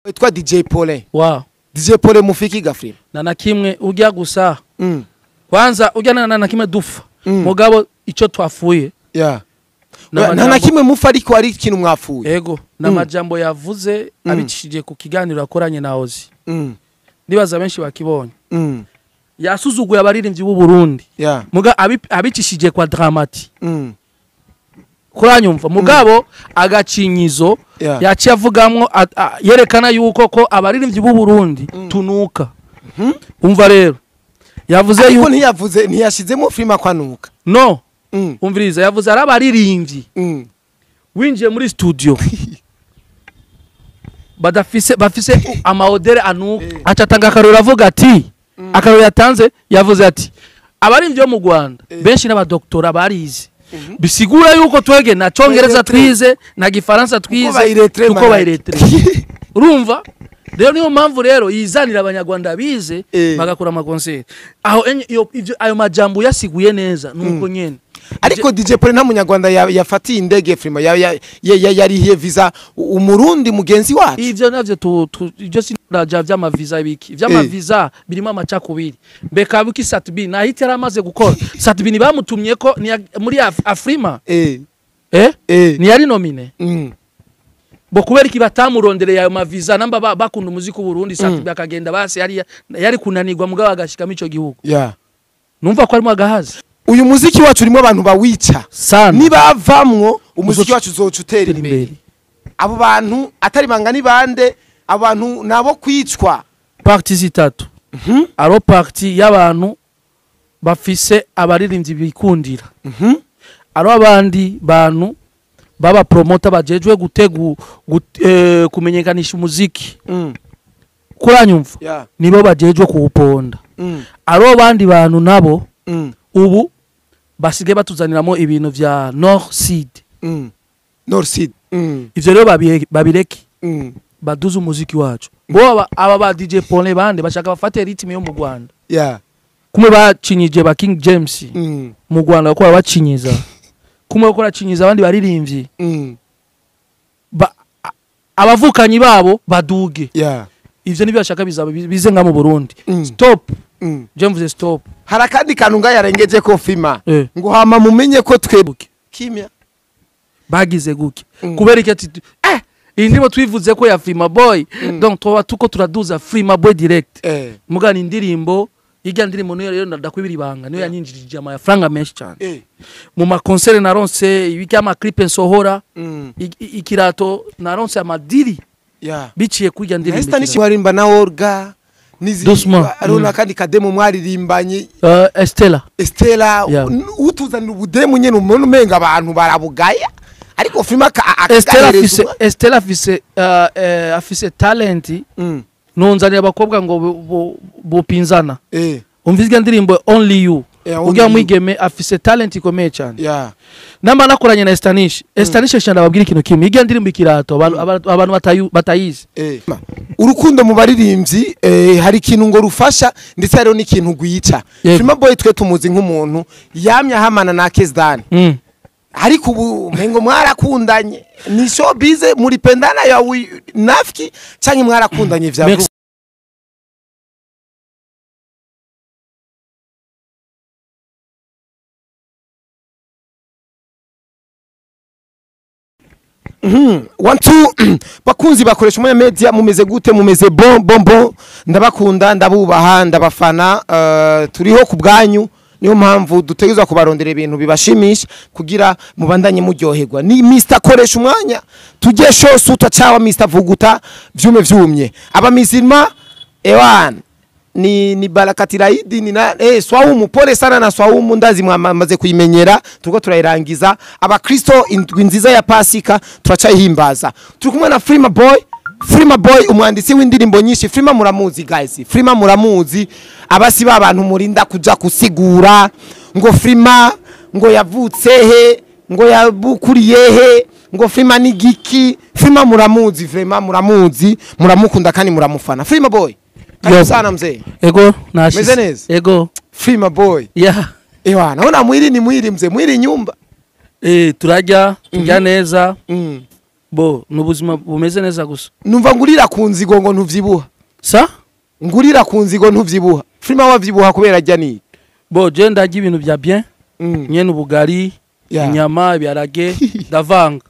Witwa DJ Paulin. Wow. DJ Paulin mufiki gafrima. Na kimwe ujya gusa. Kwanza ujya na kimwe dufa. Mugabo ico twafuye. Yeah. Na kimwe mufa ariko ari ikintu mwafuye. Ego, na majambo yavuze abicishije ku kiganiro akoranye na Ozi. Ndibaza benshi bakibonye. Yasuzuguye abaririmbyi b'u Burundi. Yeah. Muga abicishije kwa Dramati. Kuranyumva mugabo agacinyizo yaciye avugamwo yerekana yuko ko abaririmbyi b'u Burundi tunuka. Umva rero yavuze yuko ntiyavuze ntiyashizemo Frima kwanuka. No. Umviriza yavuze arabaririmbyi. Winjiye muri studio badafise bafise amaodere anuka. Acatanga akarori avuga ati akarori yatanze yavuze ati abaririmbyi bo mu Rwanda benshi n'abadoktora barize. Bisigura yuko twege na Congereza twize na Gifaransa twize tuko bayiretre. Urumva rero niyo mpamvu rero yizanira abanyarwanda bize bagakora ama concert. Aho ayo majambo yasiguye neza nuko nyene. Ariko DJ Paulin nta munyarwanda yafatiye indege Frima yarihiye visa umurundi mugenzi wacu. Ivyo navyo ivyo sinaja vy'ama visa biki. Vy'ama visa birimo amacakubiri. Mbeka buki Satbi na hiti yaramaze gukora. Satbi ni bamutumye ko muri Afrima. Ni yari nomine. Bo kubera iki batamurondereye ayo mavisa namba bakunda umuziki w'Uburundi Satbi akagenda basi yari kunanirwa mugabo agashikamo ico gihugu. Yeah. Numva ko arimo agahazi. Uyu muziki wacu urimo abantu bawica nibavamwo umuziki wacu uzoca utera imbere. Abo bantu atari bangana bande abantu nabo kwicwa. Parti zitatu. Aro parti y'abantu bafise abaririmbyi bikundira. Aro abandi bantu baba promoter bajejwe gutegu kumenyekanisha umuziki. Kuranyumva nibo bajejwe kuwuponda. Aro abandi bantu nabo ubu basige batuzaniramo ibintu vya Nord Sud. Nord Sud. Ivyo rero babireke. Baduze umuziki wacu. Bo aba ba DJ Paulin bande bashaka bafate ritme yo mu Rwanda. Yeah. Kumwe bacinyije ba King James mu Rwanda ko bacinyiza. Kumwe ko racinyiza abandi baririmbyi. Abavukanyi babo baduge. Yeah. Ivyo nibyo bashaka bizaba bize nga mu Burundi. Stop. James stop. Harakandi kantu nga yarengeje ko Frima. Ngo hama mumenye ko twebuke. Kimya. Bagize guke. Kubera iki ati iyi ndimo twivuze ko ya Frima Boy. Donc twa tuko turaduza Frima Boy direct. Mugana indirimbo ijya ndirimbo niyo rero ndakwibira ibanga niyo yanyinjirije amafaranga menshi cyane. Mu ma concert naronse ibiki ama clip nsohora ikirato naronse amadiri. Biciye kujya ndirimbo. Esther ni warimba na Olga. Arona kandi kademo mwaririmbanye Estela. Estela utuzanira ubudemu nyene umuntu umenga abantu barabugaya ariko Frima Estela afise afise talent. Nonzanira abakobwa ngo bopinzana. Umvizwe ndirimbo Only You. Ujya mwigeme afise talent ikomeye cyane. Namba nakoranye na Estanish. Estanish shanda babwira ikintu kimwe. Ijya ndirimbo ikirato abantu batayizi. Urukundo mu baririmbyi hari ikintu ngo rufasha ndetse hariho n'ikintu gwica. Frima Boy twe tumuzi nk'umuntu yamye ahamana na Kezdan. Ariko ubu mengo mwarakundanye ni showbiz muri pendana ya nafiki canke mwarakundanye vya One two bakunzi bakoresha umwe media mumeze gute mumeze bon bon bon ndabakunda ndabubaha ndabafana turiho ku bwanyu niyo mpamvu dutegerezwa kubarondera ibintu bibashimisha kugira mubandanye muryoherwa. Ni Mr koresha umwanya tujye show suta chawa Mr vuguta vyume vyumye abamizima ewan ni barakatiraidi ni na swaumu pole sana na swaumu ndazi mwamaze kuyimenyera turiko turayirangiza. Abakristo indwi nziza ya Pasika turacayihimbaza. Turi kumwe na Frima Boy. Frima Boy umwanditsi w'indirimbo nyinshi. Frima muramuzi guys. Frima muramuzi abasi babantu murinda kuja kusigura ngo Frima ngo yavutse he ngo yabukuriye he ngo Frima ni giki. Frima muramuzi, Frima muramuzi, muramukunda kandi muramufana. Frima Boy karibu sana mzee. Ego nashise. Meze neza. Ego. Frima Boy. Yeah. Ewa, naona mwili ni mwili mzee, mwili nyumba. Turajya, turya neza. Bo n'ubuzima bumeze neza gusa. Numva ngurira ku nzigo ngo ntuvyibuha. Sa ngurira ku nzigo ntuvyibuha. Frima wavyibuha kubera ajya ni bo je ndarya ibintu bya bien. Nyene ubugari, inyama, ibiharage, ndavanga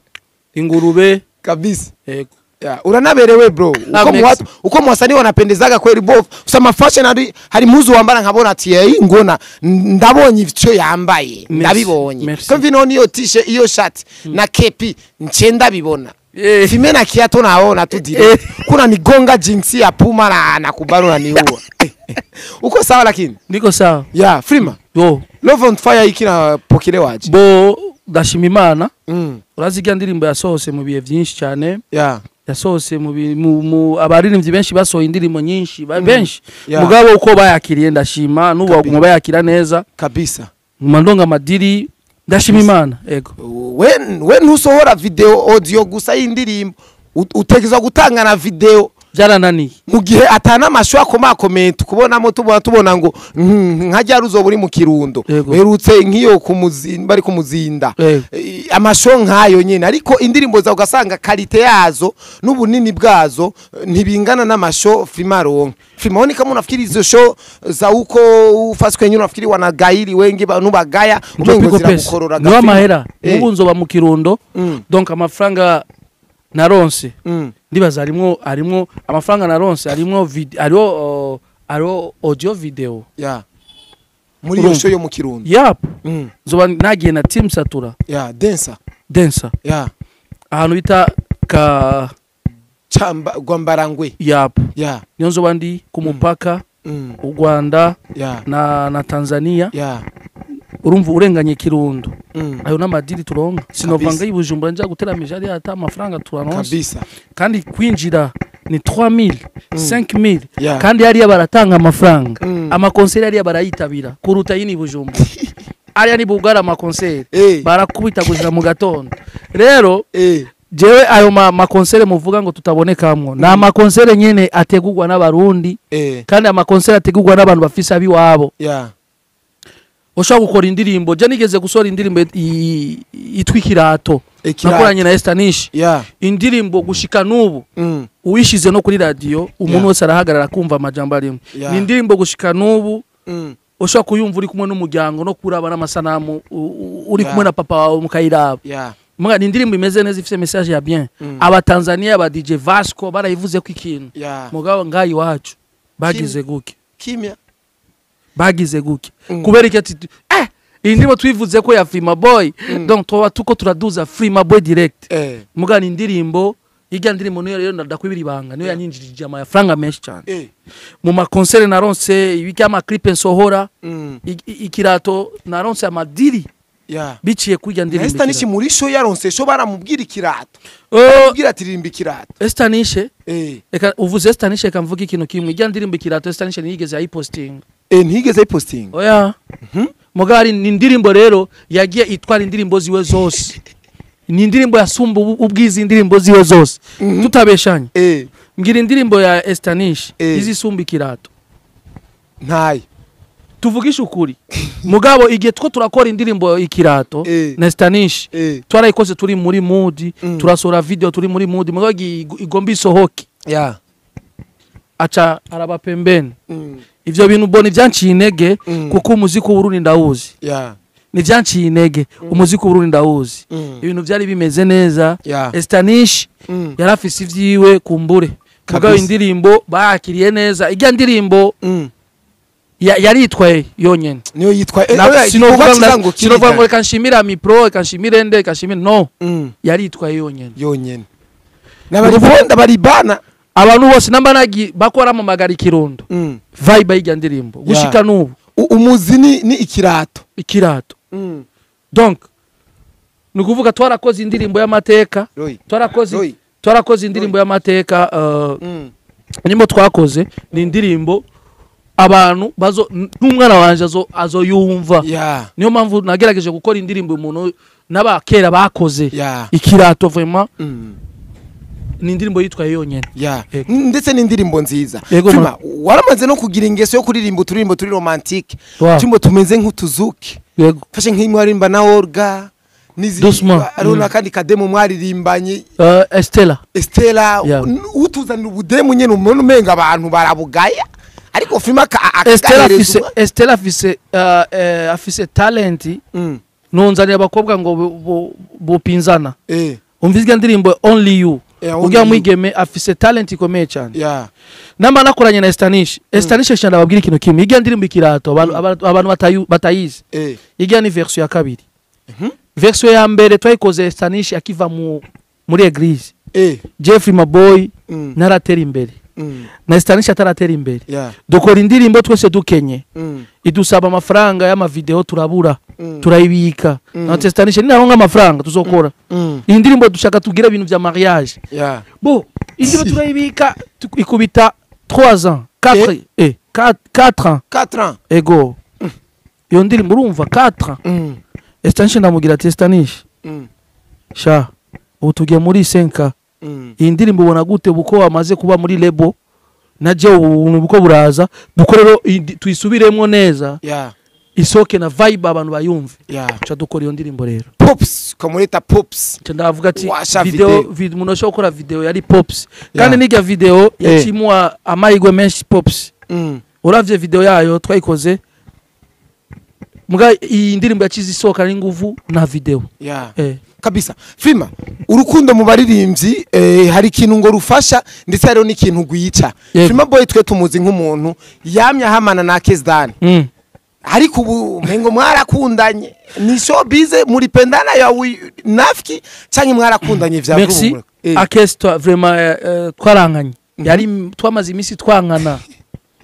ingurube kabisa. Yego. Yeah, uranaberewe bro. Uko muwatu uko mwasanii wanapendezaga kweli bo. Usama fashion hari muzu wambara nkabona ati hey ngona ndabonye icyo yambaye ndabibonye. Ko vino niyo t-shirt iyo shirt na kepi nce ndabibona. Fime na kiato naona tu direct. Kuna nigonga jeans ya Puma na kubaro na niua. Uko sawa lakini? Niko sawa. Yeah, Frima. Yo. Love on Fire ikina pokelewaje? Bo ndashima Imana. Uraziga ndirimbo yasohose mu bihe byinshi cyane. Yeah. Yasohose mu abaririmbyi benshi basohoye indirimbo nyinshi benshi. Mugabo uko bayakiriye ndashima n'ubu baguma bayakira neza. Kabisa. Nguma ndonga amadiri ndashima Imana. Ego. We ntusohora video audio gusa y'indirimbo, utekereza gutanga na video. Byarananiye. Mu gihe atana amasho akomakomeye tukubonamo tubona ngo nkajya ruzoba uri mu Kirundo berutse nkiyo kumuzinda bari kumuzinda amasho nkayo nyine, ariko indirimbo zawe ugasanga kalite yazo n'ubunini bwazo ntibingana n'amasho Frima ronka. Frima oni kama unafikiri izo show za uko ufaswe nyine unafikiri wanagairi wengi nubagaya umengo ziragukorora no amahera ubu nzoba mu Kirundo. Donc amafaranga naronse ndibaza harimo amafaranga naronse harimo hariho audio video. Yeah. Muri iyo show yo mu Kirundo. Yep. Nzoba nagiye na team Satura. Yeah, dancer. Yeah. Ahantu bita ka Chamba Gwambarangwe. Yep. Yeah. Niyo nzoba ndi ku mupaka u Rwanda na Tanzania. Yeah. Urumva urenganye Kirundo. Ayo namadiri turonka. Sinovanga y'Ibujumbura nja guteramisha ari ata amafaranga turanonse. Kabisa. Kandi kwinjira ni 3000, 5000. Yeah. Kandi yari baratanga amafaranga. Amakonseri yari barayitabira kuruta yini Bujumbura. Ari ni bugara amakonseri. Barakubita gushira mu gatondo. Rero jewe ayo makonseri muvuga ngo tutabonekamwo. Na amakonseri nyene ategurwa n'abarundi. Kandi amakonseri ategurwa n'abantu bafise abiwabo. Yeah. Ushobora gukora indirimbo, je nigeze gusora indirimbo itwa Ikirato. Nakoranye na Estanish. Yeah. Indirimbo gushika n'ubu uwishize no kuri radio umuntu wese arahagarara kumva amajambo arimo. Ni indirimbo gushika n'ubu ushobora kuyumva uri kumwe n'umuryango no kuraba n'amasanamu uri kumwe na papa wawe mukayiraba. Muga ni indirimbo imeze neza ifite message ya bien. Aba Tanzania aba DJ Vasco barayivuze ko ikintu. Mugabo ngayi wacu bagize guke. Kimya. Bagize guke. Kubera iki ati indirimbo twivuze ko ya Frima Boy. Donc tuba tuko turaduza Frima Boy direct. Muga ni indirimbo ijya ndirimbo niyo rero ndakwibira ibanga niyo yanyinjirije amafaranga menshi cyane. Mu makonsere naronse ibiki ama clip nsohora ikirato naronse amadiri. Biciye kujya ndirimbo. Estanish muri show yaronse show baramubwira ikirato. Baramubwira ati ririmba ikirato. Estanish eka uvuze Estanish eka mvuga ikintu kimwe ijya ndirimbo ikirato Estanish ntiyigeze ayiposting. Ntiyigeze ayiposting. Oya. Mugari ni indirimbo rero yagiye itwara indirimbo ziwe zose. Ni indirimbo yasumba ubwizi indirimbo ziwe zose. Tutabeshanye. Mbwira indirimbo ya Estanish izisumba ikirato. Ntayo. Tuvugisha ukuri. Mugabo igihe two turakora indirimbo ikirato na Estanish twarayikoze turi muri mood, turasora video turi muri mood, mugabo igomba isohoke. Aca araba pembeni. Ivyo bintu mbona ivyanciye intege kuko umuziki w'Uburundi ndawuzi. Ni vyanciye intege umuziki w'Uburundi ndawuzi. Ibintu vyari bimeze neza. Estanish yarafise ivyiwe kumbure. Mugabo indirimbo bakiriye neza. Ijya ndirimbo yaritwaye yonyene. Niyo yitwaye. Sinovuga ngo reka nshimira Mi Pro, reka nshimire nde, reka nshimire no. Yaritwaye yonyene. Yonyene. N'abaribonda baribana. Abantu bose namba nagi bakora mu magari Kirundo. Vibe y'ijya ndirimbo gushika n'ubu. Umuzi ni ikirato. Ikirato. Donc nukuvuga twarakoze indirimbo y'amateka. Twarakoze indirimbo y'amateka nimbo twakoze ni indirimbo abantu bazo n'umwana wanje azoyumva. Niyo mpamvu nagerageje gukora indirimbo umuntu n'abakera bakoze. Ikirato vraiment. Ni indirimbo yitwaye yonyene. Ndetse ni indirimbo nziza. Frima waramaze no kugira ingeso yo kuririmba uturirimbo turi romantique. Tumbo tumeze nk'utuzuki. Fashe nk'imwe warimba na Olga Doucement. Hariho n'akandi kademo mwaririmbanye. Estela. Estela. Yeah. Utuzanira ubudemu nyene, umuntu umenga abantu barabugaya, ariko Frima Estela akagahereza afise Estela afise afise talent. Nunzanira abakobwa ngo bupinzana. Umva izya ndirimbo Only You. Only Ujya You. mwigeme afise talent ikomeye cyane. Namba nakoranye na Estanish. Estanish, cyane ndababwira ikintu kimwe: ijya ndirimbo Ikirato, abantu batayizi, ijya ni version ya kabiri. Version ya mbere twayikoze Estanish akiva muri église. Jeffrey Maboy naratera imbere na Estanish ataratera imbere. Dukora indirimbo twese dukenye, idusaba amafaranga y'amavideo turabura, turayibika. Na Estanish ninaronka amafaranga tuzokora iyi ndirimbo, dushaka tugire ibintu vya mariage. Bo indirimbo turayibika, ikubita 3 ans, 4, 4, 4 ans. 4 ans. Ego, iyo ndirimbo urumva 4 ans. Estanish ndamubwira ati: "Estanish, sha ubu tugiye muri 5, iyi ndirimbo ubona gute buko wamaze kuba muri label na je ubu buko buraza dukorero tuyisubiremo neza, isoke na vibe abantu bayumve." Ca dukora iyo ndirimbo rero. Pops, ukamureta Pops. Ca ndavuga ati Washa video, video. Umuntu ashobora gukora video yari Pops, kandi n'irya video yacimwa amahirwe menshi Pops. Uravye video yayo twayikoze muga iyi ndirimbo yacize isohoka n'inguvu na video. Kabisa. Frima, urukundo mu baririmbyi, hari ikintu ngo rufasha, ndetse hariho n'ikintu rwica. Frima Boy twe tumuzi nk'umuntu yamye ahamana na Kesdan, ariko ubu mpengo mwarakundanye? Ni showbiz, muripendana ya nafiki canke mwarakundanye vya Merci. vuba? Akes vraiment twaranganye, yari twamaze iminsi twankana,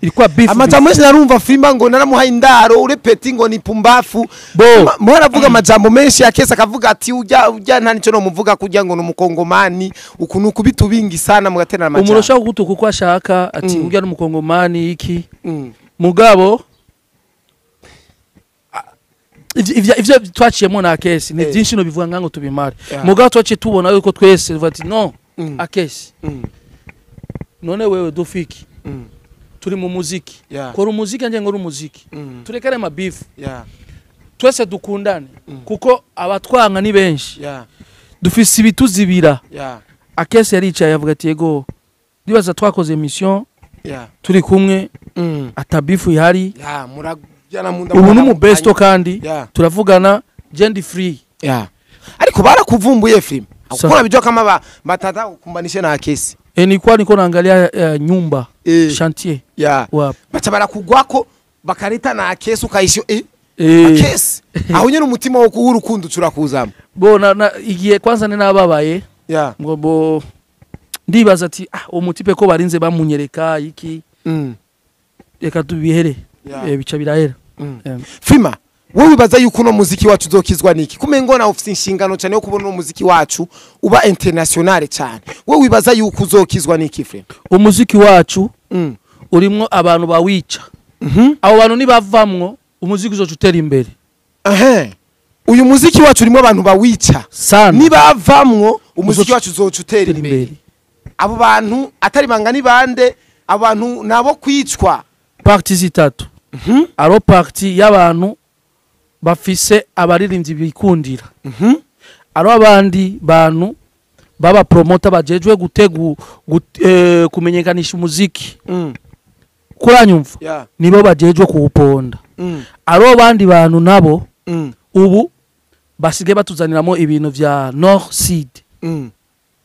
ilikuwa beef. Amajambo menshi narumva Frima ngo naramuhaye indaro urepeti, ngo ni pumbafu. Bo. Mwaravuga amajambo menshi ya Kesa, akavuga ati ujya ujya nta nico nomuvuga kurya, ngo ni umukongomani ukuntu kubita ubingi sana, mugaterana Umuntu amajambo. ushaka kugutuka uko ashaka ati urya n'umukongomani iki, mugabo ivyo twaciyemo na Akesi ni byinshi, no bivuga ngango tubimare. Mugabo twaciye tubona yuko twese tuvuga ati no, Akesi, none wewe dufiki, turi mu muziki, kora umuziki, anje nkora umuziki, turekane amabifu, twese dukundane, kuko abatwanka ni benshi, dufise ibituzibira. Akesi yaricaye avuga ati yego, ndibaza twakoze mission turi kumwe, atabifu ihari. Yeah, murajyana mu nda. Ubu n'umubesto kandi turavugana, je ndi free. Yeah. Ariko barakuvumbuye, Frima. Ukora bijwa kama batata ukumbanishe na Akesi. E, nilikuwa niko naangalia nyumba, chantier. Wapi. Baca barakugwako, bakareta na Akesi, ukayisho Akesi. Aho nyene umutima wo kuwurukundo turakuzama. Bo na igihe kwanza ni nababaye, ngo bo ndibaza ati ah, uwo mutipe ko barinze bamunyereka iki, reka tubihere. Bica birahera. Frima, wowe wibaza yuko uno muziki wacu uzokizwa niki? Kumengo na ufite inshingano cyane yo kubona uno muziki wacu uba international cyane. Wowe wibaza yuko uzokizwa niki, Frima? Umuziki wacu urimwo abantu bawica. Abo bantu nibavamwo, umuziki uzoca utera imbere. Ehe. Uyu muziki wacu urimo abantu bawica. Sana. Nibavamwo, umuziki wacu uzoca utera utera imbere. imbere. Abo bantu atari banga ni bande? Abantu nabo kwicwa? Parti zitatu. Aro parti y'abantu bafise abaririmbyi bikundira, aro abandi bantu baba promoter bajejwe gutegu kumenyekanisha umuziki, kuranyumva, nibo bajejwe kuwuponda. Aro abandi bantu nabo ubu basigaye batuzaniramo ibintu vya Nord Sud.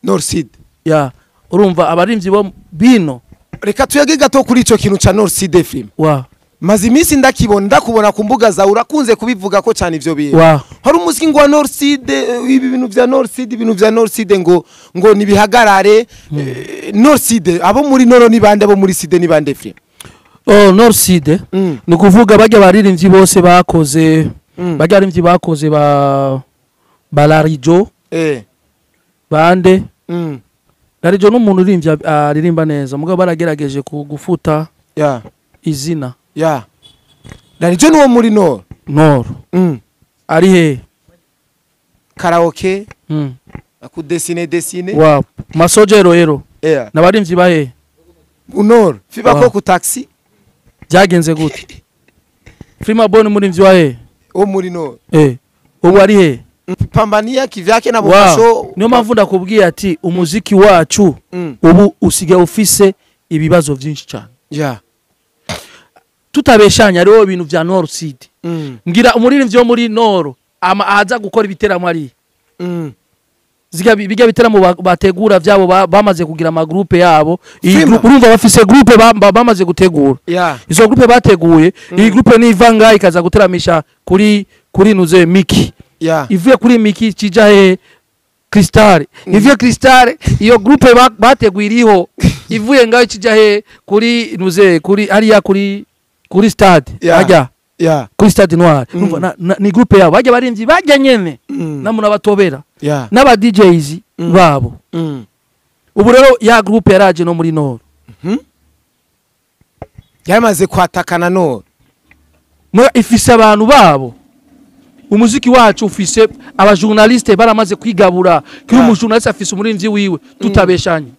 Nord Sud. Ya, urumva abarimvyi bo bino. Reka tuyage gato kuri ico kintu ca Nord Sud, Frima. Wa. Maze iminsi ndakibona, ndakubona ku mbuga zawe, urakunze kubivuga ko cyane ivyo bintu. Wa. Hari umuziki ngo wa Nord Sud, ibi bintu vya Nord Sud, ibintu vya Nord Sud ngo nibihagarare. Nord Sud, abo muri Nord ni bande, abo muri Sud ni bande, Frima? Oh, Nord Sud, ni ukuvuga barya baririmbyi bose bakoze, barya baririmbyi bakoze ba Balarijo, bande. Larijo n'umuntu uririmvye aririmba neza, mugabo baragerageje gufuta izina. Yeah. Larijo nuwo muri Nord. Nord. Ari he? Karaoke, akudesine desine. Wa Masojero ero n'abarimvyi bahe? Nord, fiba Wa. ko ku taxi. Byagenze gute? Frima Bon umurimvyi wa he? Wo muri Nord. Ubu ari he? Pambania kivyake na Wow. bufasho. Niyo mpamvu ndakubwiye ati umuziki wacu ubu usigaye ufise ibibazo vyinshi cyane. Tutabeshanya, hariho ibintu vya Nord Sud. Ngira umuririmbyi wo muri Nord ama aza gukora ibiteramo ari ziga bijya biteramo bategura vyabo bamaze kugira ama groupe yabo. Iyi Fima. urumva bafise groupe bamaze gutegura. Izo groupe bateguye, iyi groupe niva ngaha ikaza guteramisha kuri nuze Miki, ivuye kuri Miki kija he? Crystal. Ivuye Crystal, iyo groupe bateguye iriho, ivuye ngaho kija he? Kuri nuze, kuri hariya kuri stade, hajya kuri stade noir. Urumva ni groupe yabo bajya barimvyi bajya nyene namuna batobera n'aba DJs babo. Ubu rero ya groupe yaraje no muri Nord. Yaramaze kwatakana Nord. Ifise abantu babo. Umuziki wacu ufise abajournaliste baramaze kwigabura kuri umujournaliste afise umurimvyi wiwe, tutabeshanye.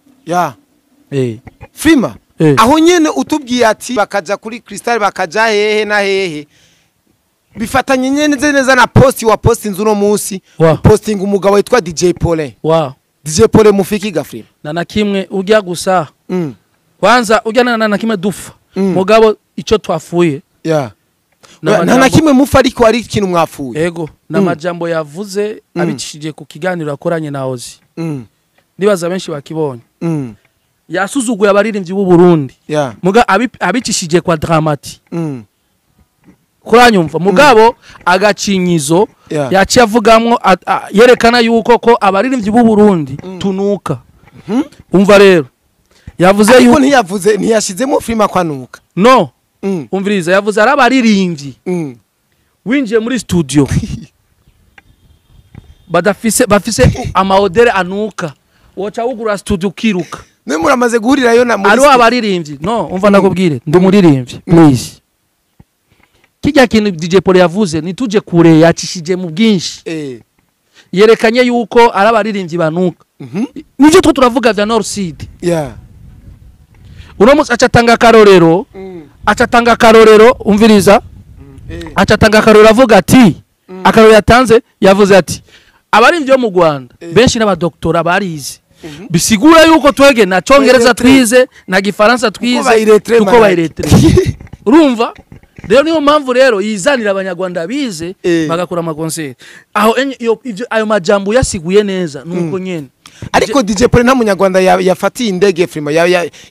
Frima. Aho nyene utubwiye ati bakaja kuri Crystal, bakaja hehe na hehe, bifatanye nyene neza neza na post wa post inzu no munsi posting umugabo witwa DJ Paulin. DJ Paulin mufiki ga, Frima? Na kimwe urya gusa. Kwanza urya na kimwe dufa. Mugabo ico twafuye Nta na kimwe mufa, ariko ari ikintu mwafuye. Ego, n'amajambo yavuze abicishije ku kiganiro akoranye na Ozi. Ndibaza benshi bakibonye. Yasuzuguye abaririmbyi b'u Burundi. Muga abicishije kwa Dramati. Kuranyumva mugabo agacinyizo yaciye avugamwo yerekana yuko ko abaririmbyi b'u Burundi tunuka. Umva rero, yavuze Ariko yuko ntiyavuze, ntiyashizemo Frima kwanuka. No. Umviriza, yavuze ari abaririmbyi winjiye muri studio badafise, bafise ama odeur anuka, woca wugura studio ukiruka. Mwe muramaze guhurirayo na muri Ariho abaririmbyi, no umva ndakubwire, ndi umuririmbyi, please. Kijya kintu DJ Paul yavuze, nituje kure, yacishije mu bwinshi. Yerekanye yuko ari abaririmbyi banuka. Nivyo two turavuga vya Nord Sud. Uno munsi acatanga akarorero, acatanga akarorero, umviriza. Acatanga akarorero avuga ati, akarorero yatanze, yavuze ati abaririmbyi bo mu Rwanda benshi n'abadoktora barize, bisigura yuko twege na congereza twize na gifaransa twize, ba illettré, tuko man. Ba illettré. Urumva rero, niyo mpamvu rero yizanira abanyarwanda bize bagakora ama concert aho enye. Ivyo ayo majambo yasiguye neza nuko nyene. Ariko DJ Paul nta munyarwanda yafatiye indege, Frima,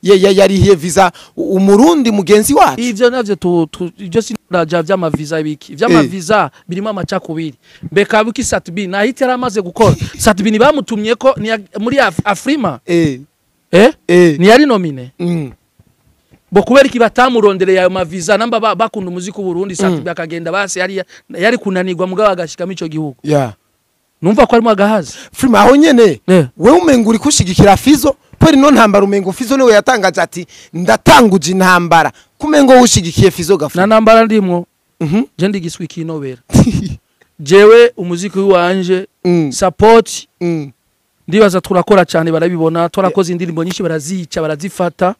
yarihiye visa umurundi mugenzi wacu. Ivyo navyo ivyo sinaja vy'amaviza, ibiki vy'amaviza birimo amacakubiri. Mbeka buki Satbi nahita yaramaze gukora, Satbi bamutumye ko muri Afrima. Ntiyari nominé. Bo kubera iki batamurondereye ayo maviza namba bakunda umuziki w'u Burundi? Satbi akagenda basi yari kunanirwa mugabo agashikamo ico gihugu. Numva ko arimo agahazi. Frima, aho nyene wewe umenga uri kushigikira Fizo kweri no ntambara, umengo Fizo niwe yatangaje ati ndatanguje intambara, kumengo ushigikiye Fizo Na gafu. ntambara ndimwo. Je ndigiswi kinobera, jewe umuziki wanje support. Ndibaza turakora cyane, barabibona, twarakoze indirimbo nyinshi barazica, barazifata.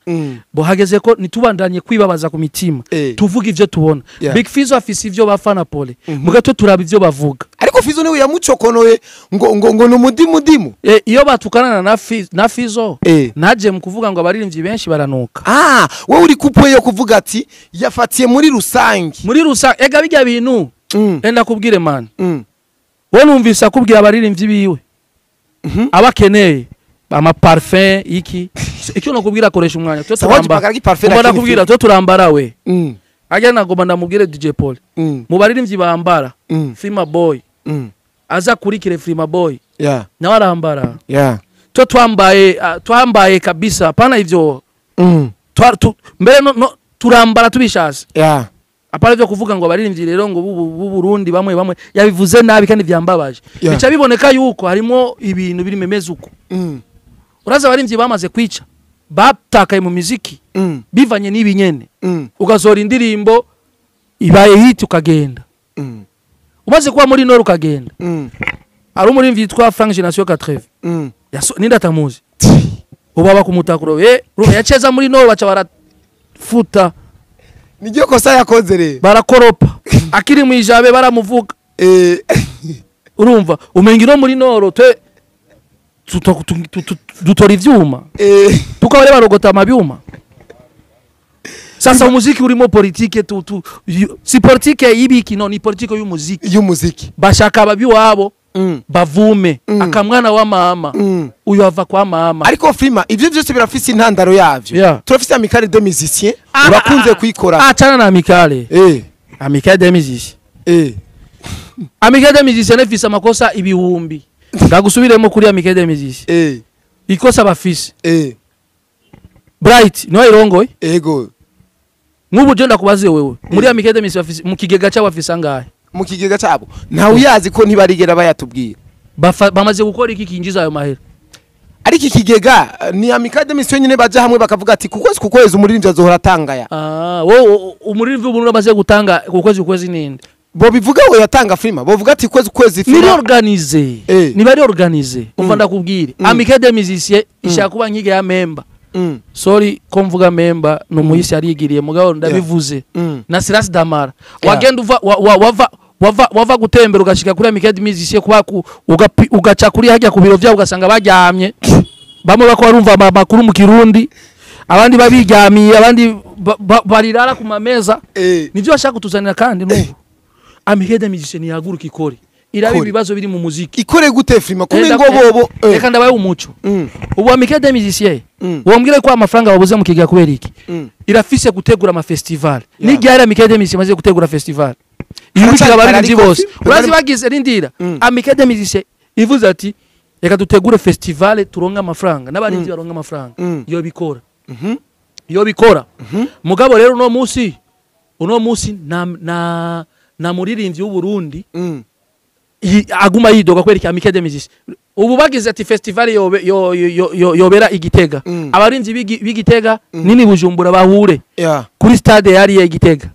Bo hageze ko nitubandanye kwibabaza ku mitima, tuvuga ivyo tubona. Big Fizzo afise ivyo bafana pole, mugato turaba ivyo bavuga. Ariko Fizo niwe yamucokonoye ngo ni umudimudimu. Iyo batukanana na Fizzo, naje mu kuvuga ngo abaririmbyi benshi baranuka. Ah, wewe uri kupwe yo kuvuga ati yafatiye muri rusange. Muri rusange ega bijya bintu. Enda kubwire man, wowe numvise akubwira abaririmbyi biwe abakeneye ama parfum iki, icyo nakubwira, akoresha umwanya twe Sawaji turambara. pakara parfum. Ngomba Lakini nakubwira, twe turambara we. Ajya nagomba ndamubwire DJ Paul, mu baririmbyi bambara, Frima Boy aza kurikire Frima Boy, nawe arambara. Twe twambaye, twambaye kabisa, hapana ivyo. Mbere no turambara tubishase. Apana ivyo kuvuga ngo abaririmbyi rero ngo b'u Burundi bamwe bamwe, yabivuze nabi kandi vyambabaje. Bica biboneka yuko harimo ibintu biri memeze uko. Uraza abaririmbyi bamaze kwica, batakaye mu muziki bivanye n'ibi nyene. Ugasohora indirimbo ibaye hit, ukagenda. Umaze kuba muri nord ukagenda. Hari umuririmbyi yitwa Frank Generation 80. Ninde atamuzi? Ubu aba kumutakuro, urumva yaceza muri nord, baca barafuta. Niryo kosa yakoze rero. Barakoropa akiri mu ijabe, baramuvuga. Urumva umenga ino muri noro twe dutora ivyuma, tukaba barogota amabyuma. Sasa umuziki urimo politike, tu si politike y'ibiki, no ni politike y'umuziki. Y'umuziki. Bashaka ababi wabo bavume akamwana wa mama, uyu ava kwa mama. Ariko Freema, ivyo byose birafise intandaro yavyo. Turafise Amicale des Musiciens, urakunze kuyikora. Achana na Amicale. Amicale des Musiciens. Amicale des Musiciens ifise amakosa ibihumbi. Ndagusubiremo kuri Amicale des Musiciens. Ikosa bafise. Bright niwe irongoye. Ego. Nk'ubu je ndakubaze wewe, muri Amicale des Musiciens bafise mu kigega cyabo bafise angahe? Mu kigega cyabo ntawe uyazi ko ntibarigera bayatubwira. Bamaze gukora iki kinjiza ayo mahera? Ariko ikigega ni Amicale des Musiciens nyine baje hamwe bakavuga ati kukwezi kukwezi umuririmbyi azohora atangaya. Wowe umuririmbyi ubu amaze gutanga kukwezi kukwezi ninde? Bo bivuga we yatanga Freema, bo vuga ati kwezi kwezi Freema. Ni organize. Ni bari organize. Umva ndakubwire. Amicale des Musiciens ishaka kuba nkige ya member. Sorry ko mvuga member no muhisi arigiriye mugabo ndabivuze. Na Silas Damara. Wagenda uva wava gutembera ugashika kuri Amicale des Musiciens kuba ugaca kuri hajya ku biro byabo ugasanga baryamye. Bamwe bako barumva amakuru mu Kirundi, abandi babiryamiye, abandi barirara ku mameza. Nivyo bashaka kutuzanira kandi n'ubu. Amicale des Musiciens nihaguruka ikore. Iraba ibibazo biri mu muziki. Ikore gute Freema? Kume ngo bobo. Reka ndabaye umuco. Ubu Amicale des Musiciens wombwire ko amafaranga babuze mu kigega kubera iki? Irafise gutegura ama festival. Ni ryari Amicale des Musiciens maze gutegura festival? Ibikira abaririmbyi bose. Urazi bagize rindira. Amicale des Musiciens ivuze ati reka dutegure festival turonka amafaranga n'abaririmbyi baronka amafaranga. Iyo bikora. Iyo bikora. Mugabo rero uno munsi na muririmbyi w'u Burundi aguma yidoga kwereka Amicale des Musiciens. Ubu bagize ati festival yobera Igitega. Abarinzi b'Igitega nini Bujumbura bahure kuri stade yari ya Igitega.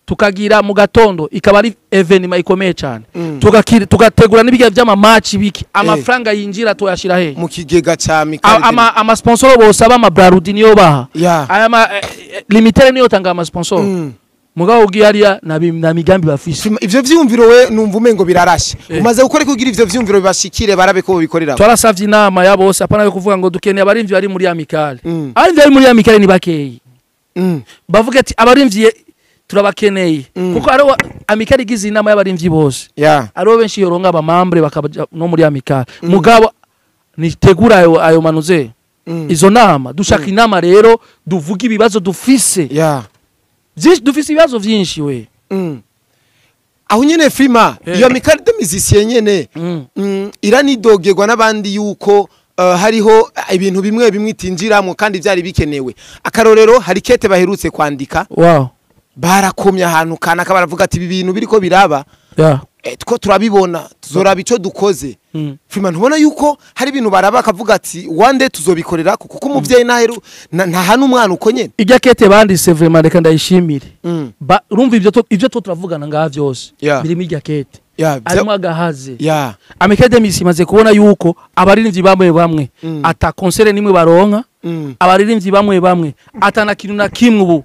Tukagira mu gatondo ikaba ari evenement ikomeye cyane. Tugategura n'ibiga by'ama match biki amafaranga yinjira toyashira he mu kigega ca Amicale. Ama sponsor bose aba ama Brarudi niyo baha. Aya ma limitere niyo tanga ama sponsor. Mugabo ugiye ariya na migambi bafise. Ivyo vyumviro we numva umengo birarashe. Umaze gukora kugira ivyo vyumviro bibashikire barabe ko bikorera. Twarasavye inama ya bose apana yo kuvuga ngo dukeneye abarimvyi bari muri Amicale. Abarimvyi bari muri Amicale ni bakeyi. Bavuga ati abarimvyi turabakeneye kuko ari Amicale igize inama y'abarimvyi bose. Aribo benshi yoronka abamambre bakabaja no muri Amicale. Mugabo nitegura ayo manuze. Izo nama dushaka inama rero duvuga ibibazo dufise. Dufise ibibazo vyinshi we. Aho nyene Freema, iyo Amicale des Musiciens nyene iranidogerwa n'abandi yuko hariho ibintu bimwe bimwe itinjiramo kandi byari bikenewe. Akarorero hari kete baherutse kwandika. Barakomye ahantu kanaka baravuga ati ibi bintu biriko biraba. Two turabibona tuzoraba ico dukoze. Freema ntubona yuko hari ibintu baraba akavuga ati one day tuzobikorera kuko umuvyeyi naheru nta hanu umwana uko nyene. Ijya kete bandise vraiment reka ndayishimire. Urumva ivyo to turavugana ngaha vyose birimo ijya kete. Arimo agahaze. Amicale des Musiciens imaze kubona yuko abaririmbyi bamwe bamwe ata concert nimwe baronka, abaririmbyi bamwe bamwe ata na kintu na kimwe ubu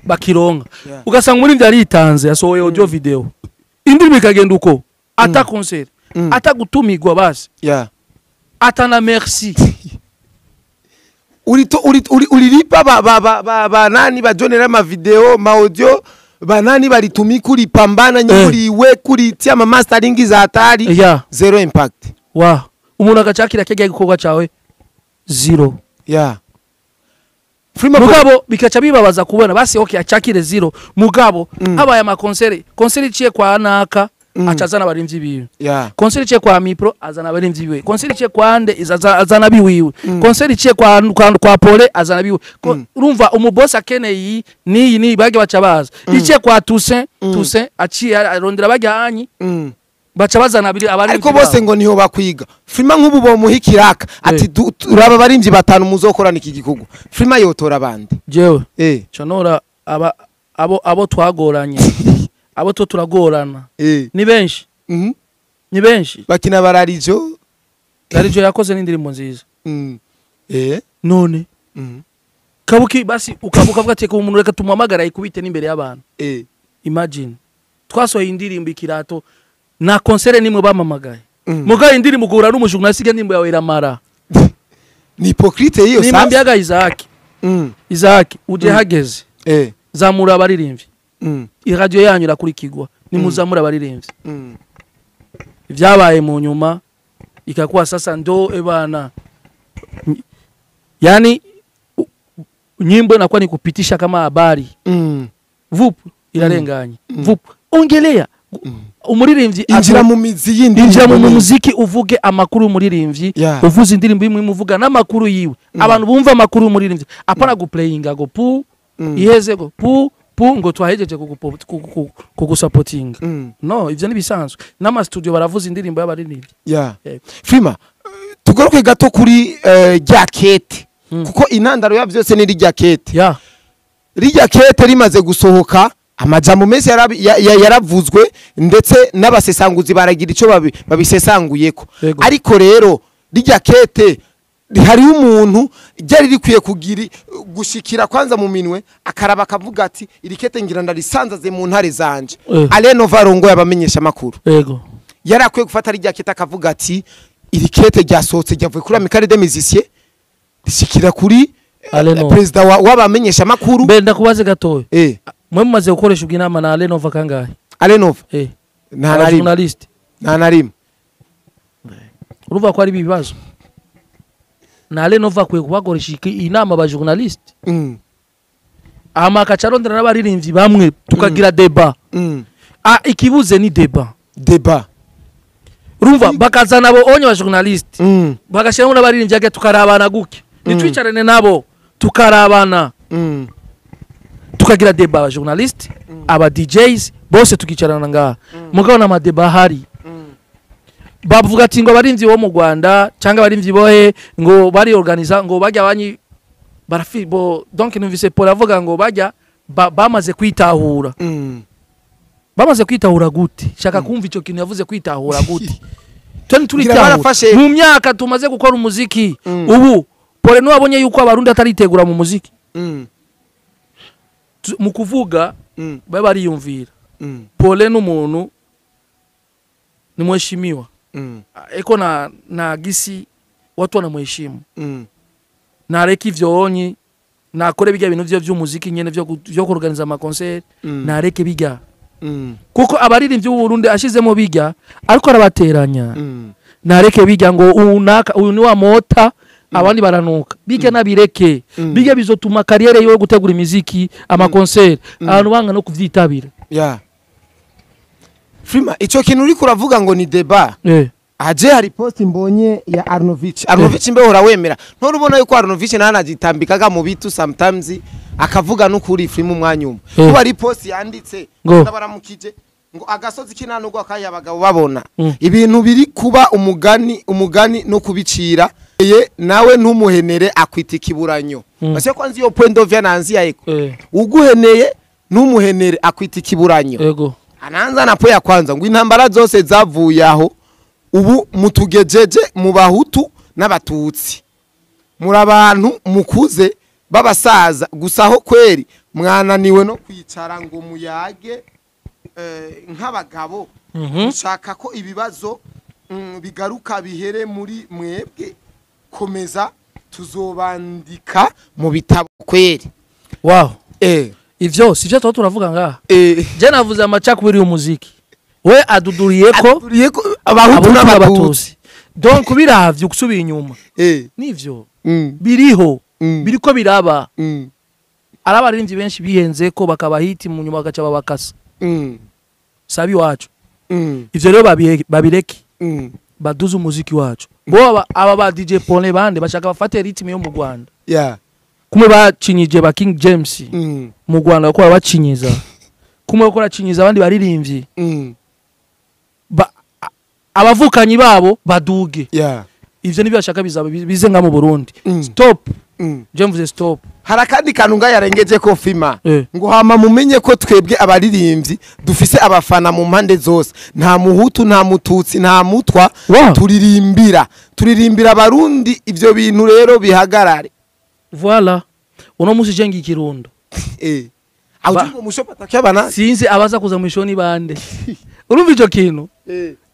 bakironka. Ugasanga umuririmbyi aritanze yasohoye audio video. Indirimbo ikagenda uko ata concert, ata gutumigwa basi. Ata na merci. Ulilipa ba nani bajonera ma video ma audio ba nani balitumika ulipambana nyuri we kuritia ama mastering za hatari. Zero impact. Umuntu agacakira kege gikorwa cawe zero. Freema mugabo bikaca bibabaza kubona basi okay acakire zero mugabo habaye ama concert iciye kwa naka acazana abarimvyi biwe. Concert iciye kwa Mipro azana abarimvyi biwe. Concert iciye kwa Ande azana biwiwe. Concert iciye kwa Pole azana biwe. Urumva umuboss akeneye niyi ni bage baca baza. Iciye kwa Toussaint aciye arondera bajyanyi. Baca bazana abiri abarimvyi. Ariko bose ngo niho bakwiga. Freema nk'ubu bomuhikiraka ati turaba abarimvyi batanu muzokorana iki gikorwa. Freema yotora abandi. Jewe. Canora abo twagoranye. Abo to turagorana. Ni benshi. Ni benshi. Bakina bararijo. Bararijo yakoze n'indirimbo nziza. None. Kabuki basi ukabuka avuga ati ko umuntu reka tumuhamagara ikubite n'imbere y'abantu. Imagine. Twasohoye indirimbo ikirato. Na concert nimwe bamamagaye. Mugabo indirimbo ugura n'umujournaliste, indirimbo yawe iramara. Ni hypocrite hiyo sasa. Nimwambiaga Isaac. Isaac, uje hageze. Zamura abaririmbyi. Iradiyo yanyu irakurikirwa, nimuzamura abaririmbyi. Ibyabaye mu nyuma ikakuwa sasa ndo ebana, yani nyimbo inakuwa ni kupitisha kama habari. Vup irarenganye. Vup ongelea umuririmbyi. Injira mu mizi yindi. Injira mu muziki, uvuge amakuru y'umuririmbyi. Uvuze indirimbo imwe, muvuga n'amakuru yiwe, abantu bumva amakuru y'umuririmbyi, apana guplayinga go pu iheze go pu pu ngo twahejeje kugusapotinga. No, ivyo nibisanzwe, n'ama studio baravuza indirimbo y'abaririmbyi. Yego. Freema, tugaruke gato kuri rya kete, kuko intandaro ya byose ni rya kete. Rirya kete rimaze gusohoka, amajambo menshi yaravuzwe, ndetse n'abasesanguzi baragira ico babisesanguyeko. Ariko rero rirya kete hariho umuntu ryari rikwiye kugira gushikira kwanza mu minwe, akaraba akavuga ati: "Iri kete ngira ndarisanzaze mu ntare zanje." Aleno Varongo yabamenyesha amakuru. Yari akwiye gufata rirya kete akavuga ati: "Iri kete ryasohotse, ryavuye kuri Amicale des Musiciens, rishikira kuri Aleno. perezida w'abamenyesha amakuru." Mbe ndakubaze gatoya, mwe mumaze gukoresha ubwo inama na Alenova kangahe? Alenova? Nta na rimwe. Journaliste. Nta na rimwe. Urumva ko ari ibibazo, na Alenova akwiye kubakoresha inama aba journaliste, hama akaca arondera n'abaririmbyi bamwe, tukagira débat. Ikibuze ni débat. Débat. Urumva bakazana abo onye ba journaliste, bagashyiramo n'abaririmbyi, age tukarabana guke, nitwicarane nabo tukarabana, tukagira débat, aba journaliste, aba DJs bose tukicarana ngaha. Mugabo n'ama débat ahari, bavuga ati ngo abarinzi bo mu Rwanda cyangwa abarinzi bohe ngo bari organiza, ngo bajya banyi barafi bo. Donc numvise Paul avuga ngo bajya bamaze kwitahura. Bamaze kwitahura gute? Shaka kumva ico kintu yavuze, kwitahura gute? Twe turitahura mu myaka tumaze gukora umuziki. Ubu Paul niwe wabonye yuko abarundi ataritegura mu muziki. Mu kuvuga babe bariyumvira. Paul n'umuntu ni mheshimiwa, eko na gisi watu wanamheshimu. Nareka ivyo onyi, nakore bijya bintu vyo vy'umuziki nyene vyo kuorganiza ama concert. Nareke bijya, kuko abaririmbyi b'u Burundi ashizemo bijya ariko arabateranya. Nareke bijya ngo unaka uyu ni wa mota, abandi baranuka, bijya nabireke. Bijya bizotuma carrière yo gutegura imiziki, ama concert, abantu banga no kuvyitabira. Yeah. Freema, ico kintu uriko uravuga ngo ni débat. Aje hari post mbonye ya Arnovich. Arnovich mbe hora wemera. Ntorubona yuko Arnovich ntanagitambikaga mu bitu sometimes akavuga n'ukuri, Freema, umwanya umwe. Kuba ari post yanditse Ngo. ndabaramukije, ngo agasozi kinanugwa kaya abagabo babona. Ibintu biri kuba umugani, umugani no kubicira ye nawe ntumuhenere akwita ikiburanyo. Basi kwanza iyo point of view nanzia eko. Uguheneye ntumuhenere akwita ikiburanyo. Anaanza na po ya kwanza ngo intambara zose zavuye aho, ubu mutugejeje mu bahutu n'abatutsi, muri abantu mukuze b'abasaza gusa, aho kweri mwananiwe no kwicara ngo muyage nk'abagabo, mushaka ko ibibazo bigaruka bihere muri mwebwe, komeza tuzobandika mu bitabo kweri. Wow. Ivyo sivyo tuba turavuga ngaha. Je navuze amacakubiri y'umuziki, we aduduriye ko Aturiye ko abahutu abahutu n'abatutsi. N'abatutsi. Donc biravye gusubira inyuma, nivyo biriho, biriko biraba. Ari abaririmbyi benshi bihenze ko bakaba hit, mu nyuma bagaca babakasa. Sabi wacu. Ivyo rero babireke, baduze umuziki wacu. Bo aba ba DJ Paul bande bashaka bafate rythme yo mu Rwanda, kumwe bacinyije ba King James mu Rwanda, ko bacinyiza kumwe ko bacinyiza abandi baririmbyi, abavukanyi babo baduge. Ivyo nibyo bashaka bizaba bize nga mu Burundi. Stop. Je mvuze stop. Hari akandi kantu nga yarengeje ko Fima, ngo hama mumenye ko twebwe abaririmbyi dufise abafana mu mpande zose, nta muhutu, nta mututsi, nta mutwa. Turirimbira abarundi, ivyo bintu rero bihagarare. Voilà, uno musi je ngiye Kirundo. Aho ngo mushopata kyabana. Sinzi abaza kuza mu ishoni bande, urumva ico kintu.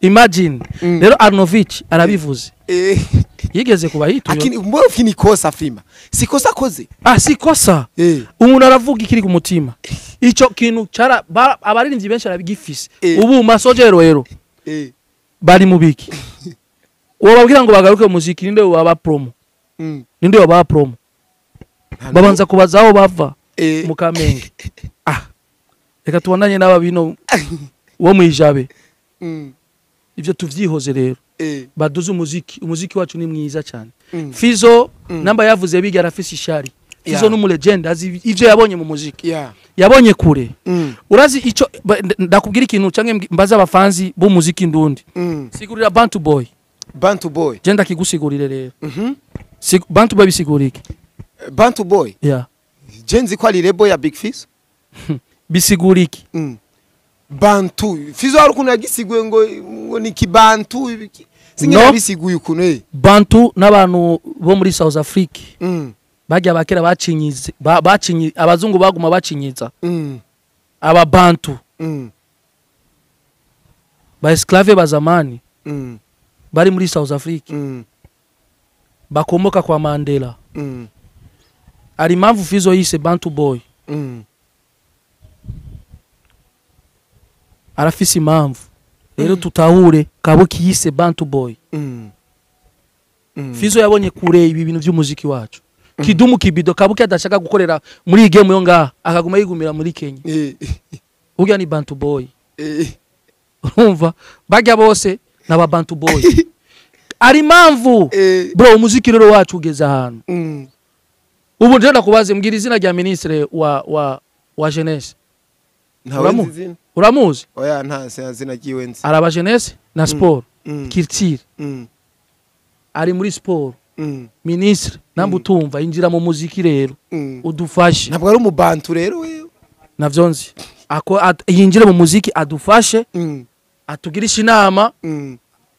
Imagine rero Arnovich arabivuze, yigeze kuba hit uyo. Akini mbona ufini kosa Freema, si kosa akoze. Ah, si kosa. Umuntu aravuga ikiri ku mutima. Ico kintu cara abaririmbyi benshi arabigifise. Ubu masojero rero bari mu biki, wobabwira ngo bagaruke mu muziki, ninde waba promo? Ninde waba promo? Babanza kubaza aho bava mu Kamenge. Ah, reka tubonanye n'aba bino wo mwijabe. Ivyo tuvyihoze rero. Baduze umuziki, umuziki wacu ni mwiza cyane. Fizo namba yavuze biga arafise ishari. Fizo n'umu legend, azi ivyo yabonye mu muziki. Yabonye kure. Urazi ico ndakubwira ikintu canke mbaza abafanzi b'umuziki ndundi. Sigurira Bantu Boy. Bantu Boy. Je ndakigusigurire rero. Bantu Boy bisigura iki? Bantu Boy. Yeah. Je nzi ko ari label ya Big Fizzo. Bisigura iki? Bantu. Fizzo hari ukuntu yagisiguye ngo ni kibantu ibiki. Singe No. bisiguye ukuntu Bantu n'abantu bo muri South Africa. Bajya bakera bacinyize bacinyi abazungu baguma bacinyiza. Aba Bantu. Ba esclave ba zamani. Bari muri South Africa. Bakomoka kwa Mandela. Ari impamvu Fizzo yise Bantu Boy. Arafise impamvu. Rero tutahure Kabuki yise Bantu Boy. Fizzo yabonye kure ibi bintu by'umuziki wacu. Kidumu Kibido Kabuki adashaka gukorera muri iyi game yo ngaha, akaguma yigumira muri Kenya. Urya ni Bantu Boy. Urumva bajya bose n'aba Bantu Boy. Ari impamvu. Bro, umuziki rero wacu ugeze ahantu. Ubu nje ndakubaze, mbwira izina rya ministre wa jeunesse. Ntawe nzi izina. Uramuzi? Oya, nta zina ryiwe nzi. Araba jeunesse na sport. Culture. Ari muri sport. Ministre namba utumva, injira mu muziki rero. Udufashe. Ntabwo ari umubantu rero wewe. Navyo nzi. Ako yinjire mu muziki adufashe, atugirishe inama,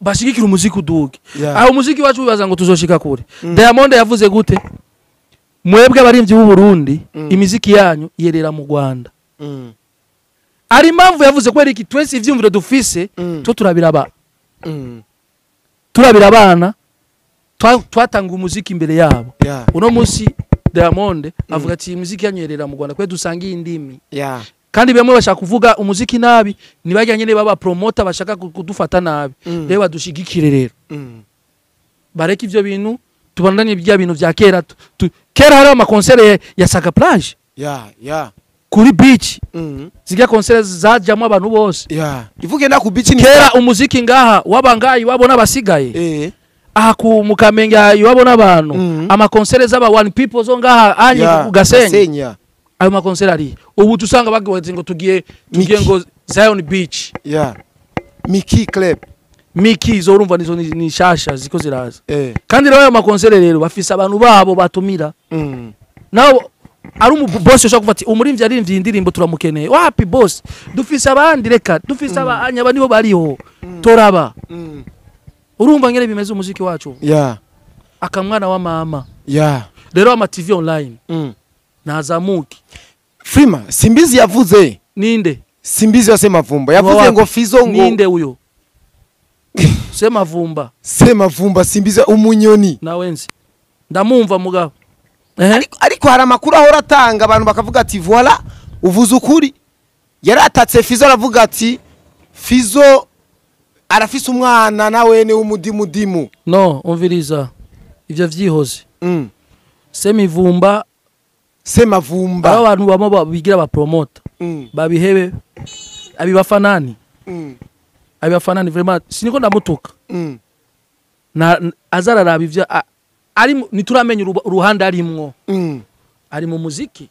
bashigikira umuziki uduge. Aho umuziki wacu bibaza ngo tuzoshika kure. Diamond yavuze gute? Mwebwe abarimvyi b'u Burundi, imiziki yanyu yerera mu Rwanda. Ari impamvu yavuze ko iki twese ivyumviro dufise two turabiraba. Turabira abana twatanga umuziki imbere yabo. Uno munsi Diamond avuga ati imiziki yanyu yerera mu Rwanda kwe dusangiye indimi. Kandi bamwe bashaka kuvuga umuziki nabi, nibajya nyene baba promoter bashaka kudufata nabi. Rero badushigikire rero. Bareke ivyo bintu, tubandanye bya bintu vya kera. Kera hari ama concert ya Saka Plage. Kuri beach. Zirya concert zajamwo abantu bose. Ivuge na ku beach ni kera umuziki ngaha wabangayi wabona basigaye. Aha ku Mukamenge iwabona abantu. Ama concert z'aba One People zo ngaha anye ku Gasenyi. Gasenyi, yeah. Ayo ma concert ari. Ubu tusanga bagiye ngo tugiye Miki. ngo Zion Beach. Miki Club. Miki zo urumva nizo ni shasha ziko ziraza. Kandi rero ayo ma concert rero bafise abantu babo batumira. Naho ari umu boss ushaka kuvuga ati umurimvyi arimvye indirimbo turamukeneye. Wapi boss? Dufise abandi, reka dufise abanya aba nibo bariho. Toraba. Urumva ngere bimeze umuziki wacu. Akamwana wa mama. Rero ama TV online. Nazamuki. Freema, Simbizi yavuze. Ninde? Simbizi wa Semavumba. Yavuze Wapi? ngo Fizzo ngo Ninde uyo? Semavumba. Semavumba Simbizi umunyoni. Nawe nzi. Ndamumva mugabo. Ariko hari amakuru ahora atanga abantu bakavuga ati voilà uvuze ukuri. Yaratatse Fizzo aravuga ati Fizzo arafise umwana nawe ni umudimudimu. No, umviriza. Ivyo vyihoze. Semivumba Semavumba. Abo bantu bamo bigira ba promoter. Babihebe abibafanani. Abibafanani vraiment siniko ndamutuka. Na azararaba ivyo ari nituramenya uruhande arimwo. Ari mu muziki.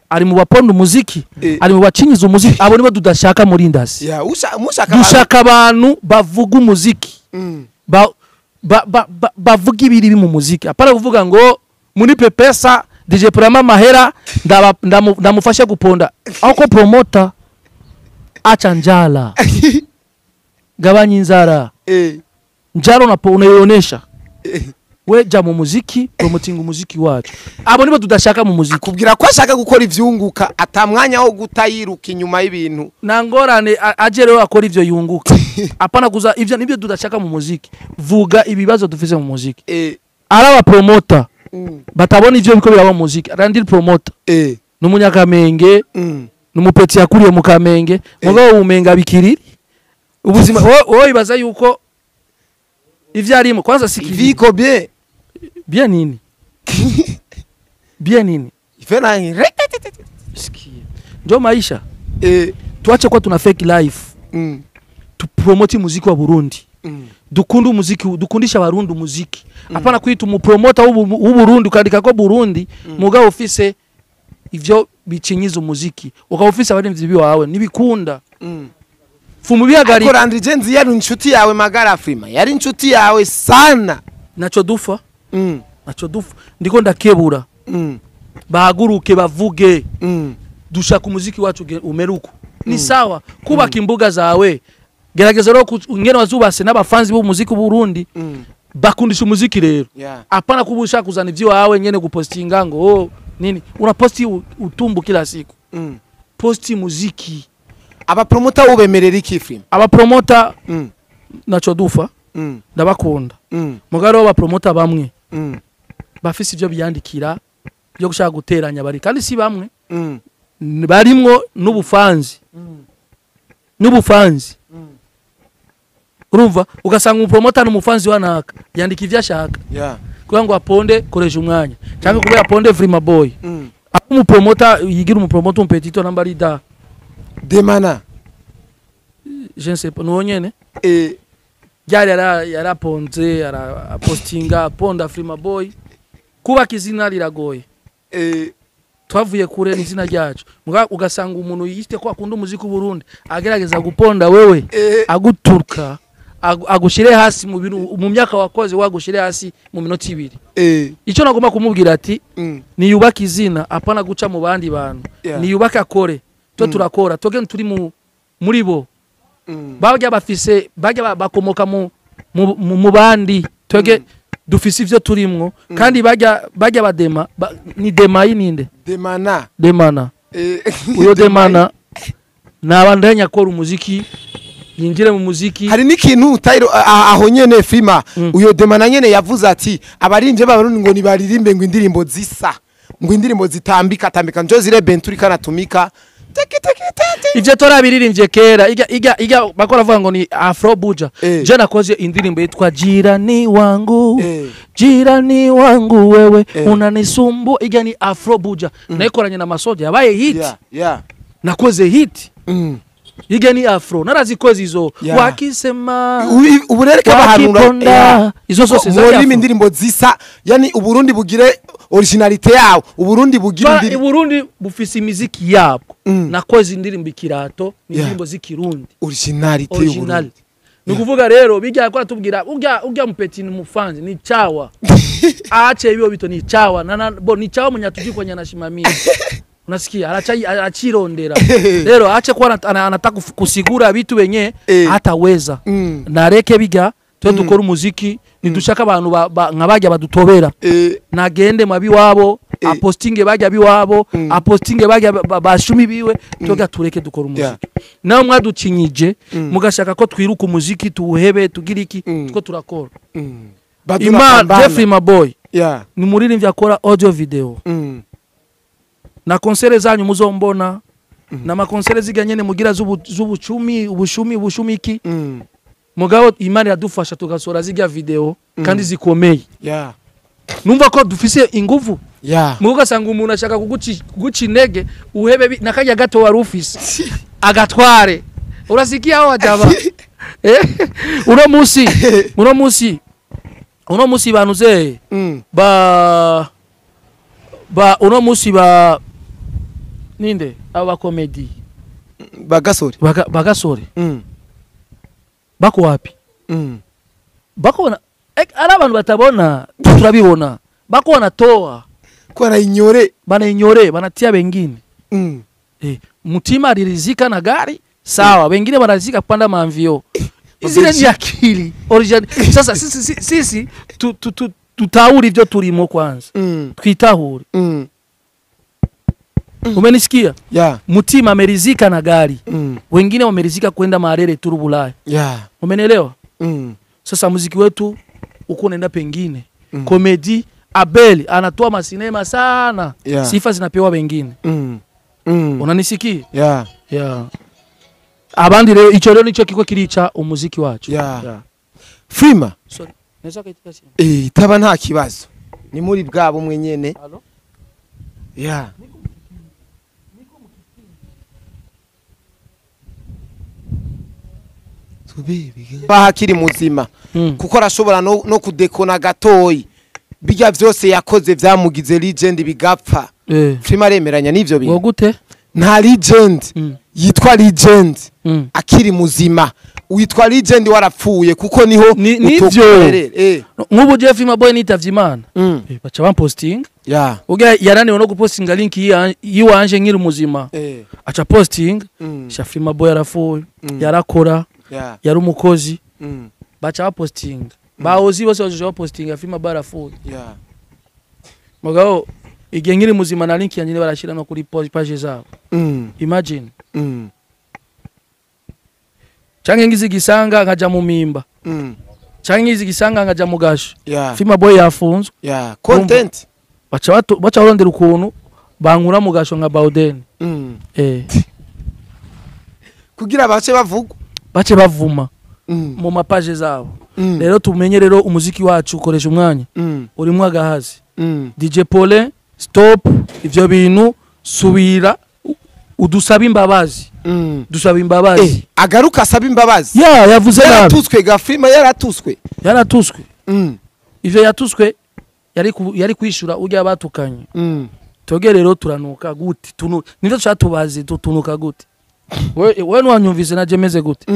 Ari mu baponda umuziki, ari mu bacinyiza umuziki, abo nibo tudashaka muri indasi. Yeah, mushaka dushaka abantu bavuga umuziki. Bavuga ibiri mu muziki. Apana kuvuga ngo muri pepesa DJ Prama mahera ndamufasha guponda. Ako promoter acha njala. Gabanya inzara. Njala unaionesha. We ja mu muziki, promoting umuziki wacu. Abo nibo tudashaka mu muziki. Akubwira ko ashaka gukora ivyunguka, atamwanya wo gutayiruka inyuma y'ibintu. Nangorane aje rero akora ivyo yunguka. Apana kuza ivyo nibyo tudashaka mu muziki. Vuga ibibazo dufise mu muziki. Araba promoter batabona ivyo biko biraba mu muziki. Randil promoter n'umunyakamenge, n'umupeti yakuriye mu Kamenge, mugabo umenga bikiriri. Ubuzima wowe ibaza yuko ivyo arimo kwanza sikiri. Viko bien. Bien nini? Bien nini? Ifena Sikia. Ndio maisha. Tuache kwa tuna fake life. Tupromote muziki wa Burundi. Dukunde umuziki, dukundisha abarundi umuziki. Apana kwita umupromoter w'u Burundi ukandika ko Burundi, mugabo ufise ivyo bicinyiza umuziki. Ukaba ufise abarimvyi biwawe nibikunda. Fumu bihagari. Ariko Landry Jenzi yari inshuti yawe magara Afrima. Yari inshuti yawe sana. Naco dufa. Naco dufa. Ndiko ndakebura. Bahaguruke bavuge. Dushaka umuziki wacu umeruko. Ni sawa kubaka imbuga zawe. Gerageza rero ingene wazubase n'abafanzi b'umuziki w'Uburundi. Bakundisha umuziki rero. Apana kuba ushaka kuzana ivyo wawe nyene gupostinga ngo oh, nini unaposti utumbu kila siku. Posti muziki. Aba promoter ubemerera iki Afrima? Aba promoter naco dufa. Ndabakunda. Mugaro aba promoter bamwe bafise ivyo biyandikira byo gushaka guteranya bari kandi si bamwe. Barimwo n'ubufanzi. N'ubufanzi. Urumva ugasanga umupromoter n'umufanzi wanaka yandika ivyo ashaka. Kugira ngo aponde koresha umwanya cyangwa kuba aponde Frima Boy. Umupromoter yigira umupromoter umpetito namba da Demana. Je ne sais pas nuwo nyene. Byari yaraponze arapostinga aponda Frima Boy. Kubaka izina riragoye. Twavuye kure n'izina ryacu. Ugasanga umuntu yiste ko akunda umuziki w'u Burundi agerageza guponda wewe, aguturka, agushire hasi mu bintu mu myaka wakoze wagushire hasi mu minota ibiri. Ico nagomba kumubwira ati niyubaka izina apana guca mu bandi bantu. Niyubaka akore. Twe turakora, twege turi muri bo. Bajya bafise bajya bakomoka mu bandi. Twege dufise ivyo turimwo kandi bajya badema ni dema yininde. Demana. Demana. Uyo demana nabandanya akora umuziki yinjire mu muziki. Hari n'ikintu Tairo aho nyene Frima uyo demana nyene yavuze ati abarimvye b'abarundi ngo nibaririmbe ngo indirimbo zisa ngo indirimbo zitambika tambika njo zire benturi kanatumika. Ivyo torabiririmbye kera iga bakora vuga ngo ni Afro Buja. Je nakoze indirimbo yitwa Jirani wangu. Jirani wangu wewe unanisumbua. Iga ni Afro Buja. Nayikoranye na Masoja yabaye hit. Nakoze hit. Iga ni Afro narazikoze izo wakisema uburereka bahanura izo zose za Afro. Indirimbo zisa yani Uburundi bugire originalite yawo. Uburundi bugira indirimbo. Uburundi bufise imiziki yabwo. Nakoze indirimbo ikirato n'indirimbo z'ikirundi. Originalite y'Uburundi. Nukuvuga rero bijya yakora tubwira urya mupeti ni mufanzi ni chawa. Aache ibyo bito ni chawa na bo ni chawa munyatujiko nyanashimamia. Unasikia arachirondera. Rero aache kuwa anataka kusigura vitu wenye hataweza. Nareke biga twe dukora umuziki nidushaka abantu nkabajya badutobera. Nagende mabi wabo apostinge bajya biwabo apostinge bajya bashumi biwe toga tureke dukora umuziki. Nawe mwaducinyije mugashaka ko twiruka umuziki tuwuhebe tugira iki two turakora. Imana Jeffrey Maboy ni muririmbyi akora audio video. Na konsere zanyu muzombona na makonsere ziganyene mugira z'ubucumi ubushumi ubushumiki. Mugabo Imana iradufasha tugasora zijya video kandi zikomeye. Numva ko dufise inguvu. Mugo gasanga umuntu ashaka kuguca intege uhebe nakajya gato wari ufise agatware. Urasikia aho wajaba. Uno musi banuze ba uno musi ba ninde aba comedy bagasore bagasore bako wapi? Bako na ari abantu batabona turabibona bako wanatoa kwa inyore bana inyore banatia wengine. Mutima alirizika na gari sawa, wengine wanarizika kupanda mamvio. Zile ni akili original. Sasa sisi Tutahura ivyo turimo kwanza. Twitahure. Umenisikia? Yeah. Mutima amerizika na gari. Wengine wamerizika kwenda Marere turu Bulaya. Yeah. Umenielewa? Sasa muziki wetu uko unaenda pengine. Komedi Abel anatoa masinema sana. Yeah. Sifa zinapewa wengine. Unanisikia? Yeah. Yeah. Abandi rero ico rero nico kiko kirica umuziki wacu. Yeah. Yeah. Freema. Sorry. Naweza kaitika simu. Taba nta kibazo. Ni muri bwabo mwenyene. Halo? Yeah. Bahakiri muzima. Kuko arashobora no kudekona gatoyi. Bijya vyose yakoze vyamugize legend bigapfa. Freema aremeranya n'ivyo bintu. Gute? Nta legend yitwa legend akiri muzima. Witwa legend warapfuye kuko niho nivyo. Nk'ubu Jeff Freema Boy nitavye Imana. Baca bamposting. Yeah. Uga yarananiwe no gupostinga link yiwanje nkiri muzima. Aca posting. Sha Freema Boy yarapfuye, yarakora. Yeah. Yari umukozi. Baca baposting. Baozi bose baje bapostinga Freema Boy yarapfuye. Yeah. Mugabo igihe nkiri muzima na link yanje barashira no kuri page zabo. Imagine. Change ngizi gisanga nkaja mu mimba. Change ngizi gisanga nkaja mu gasho. Yeah. Freema Boy yafunzwe. Yeah. Content. Baca barondera ukuntu bankura mu gasho nka Bauden. Kugira bace bavuga. Bace bavuma. Mu mapage zabo. Rero tumenye rero umuziki wacu ukoresha umwanya. Urimwo agahazi. DJ Paulin stop ivyo bintu, subira udusaba imbabazi. Dusaba imbabazi. Agaruka asaba imbabazi. Yeah, yavuze nabi. Yaratuswe ga Freema yaratuswe. Yaratuswe. Ivyo yatuswe yari kwishura urya batukanye. Toge rero turanuka gute? Nivyo tushatubazi tutunuka gute? Wewe nwanyumvise naje meze gute?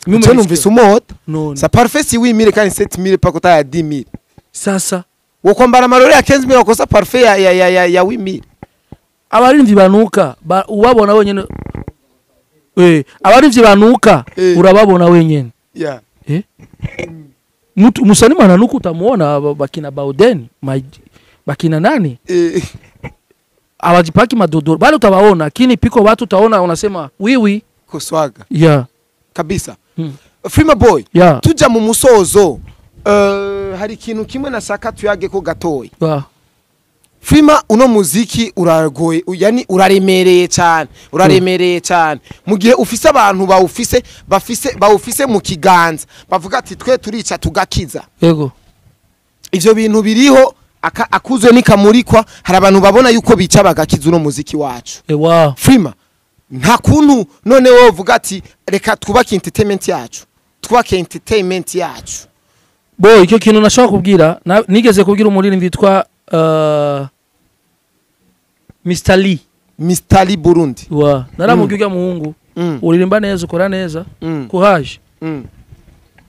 Mimi numvise umota. None. Sa parfait si 8000 kandi 7000 pakota ya 10000. Sasa wokwambara amarori ya 15000 wakosa parfait ya 8000. Abarimvyi banuka ubabona wenyene. Abarimvyi banuka urababona wenyene. Yeah. Mtu musalima ananuka utamuona bakina Bauden, bakina nani? Abajipaki madodoro. Bali utawaona, lakini piko watu utaona unasema wiwi koswaga. Yeah. Kabisa. Freema Boy. Yeah. Tuja mu musozo. Hari ikintu kimwe nashaka tuyage ko gatoyi. Yeah. Freema uno muziki uragoye, yani uraremereye cyane, uraremereye cyane. Mu gihe ufise abantu bawufise, bafise bawufise mu kiganza, bavuga ati twe turica tugakiza. Yego. Ivyo bintu biriho akuzwe nikamurikwa, hari abantu babona yuko bica bagakiza uno muziki wacu. Wow. Freema nta kuntu none wowe uvuga ati reka twubake entertainment yacu. Twubake entertainment yacu. Bo icyo kintu nashaka kubwira, nigeze kubwira umuririmbyi witwa Mr. Lee. Mr. Lee Burundi. Wa, naramubwiye muhungu, uririmba neza, ukora neza, courage.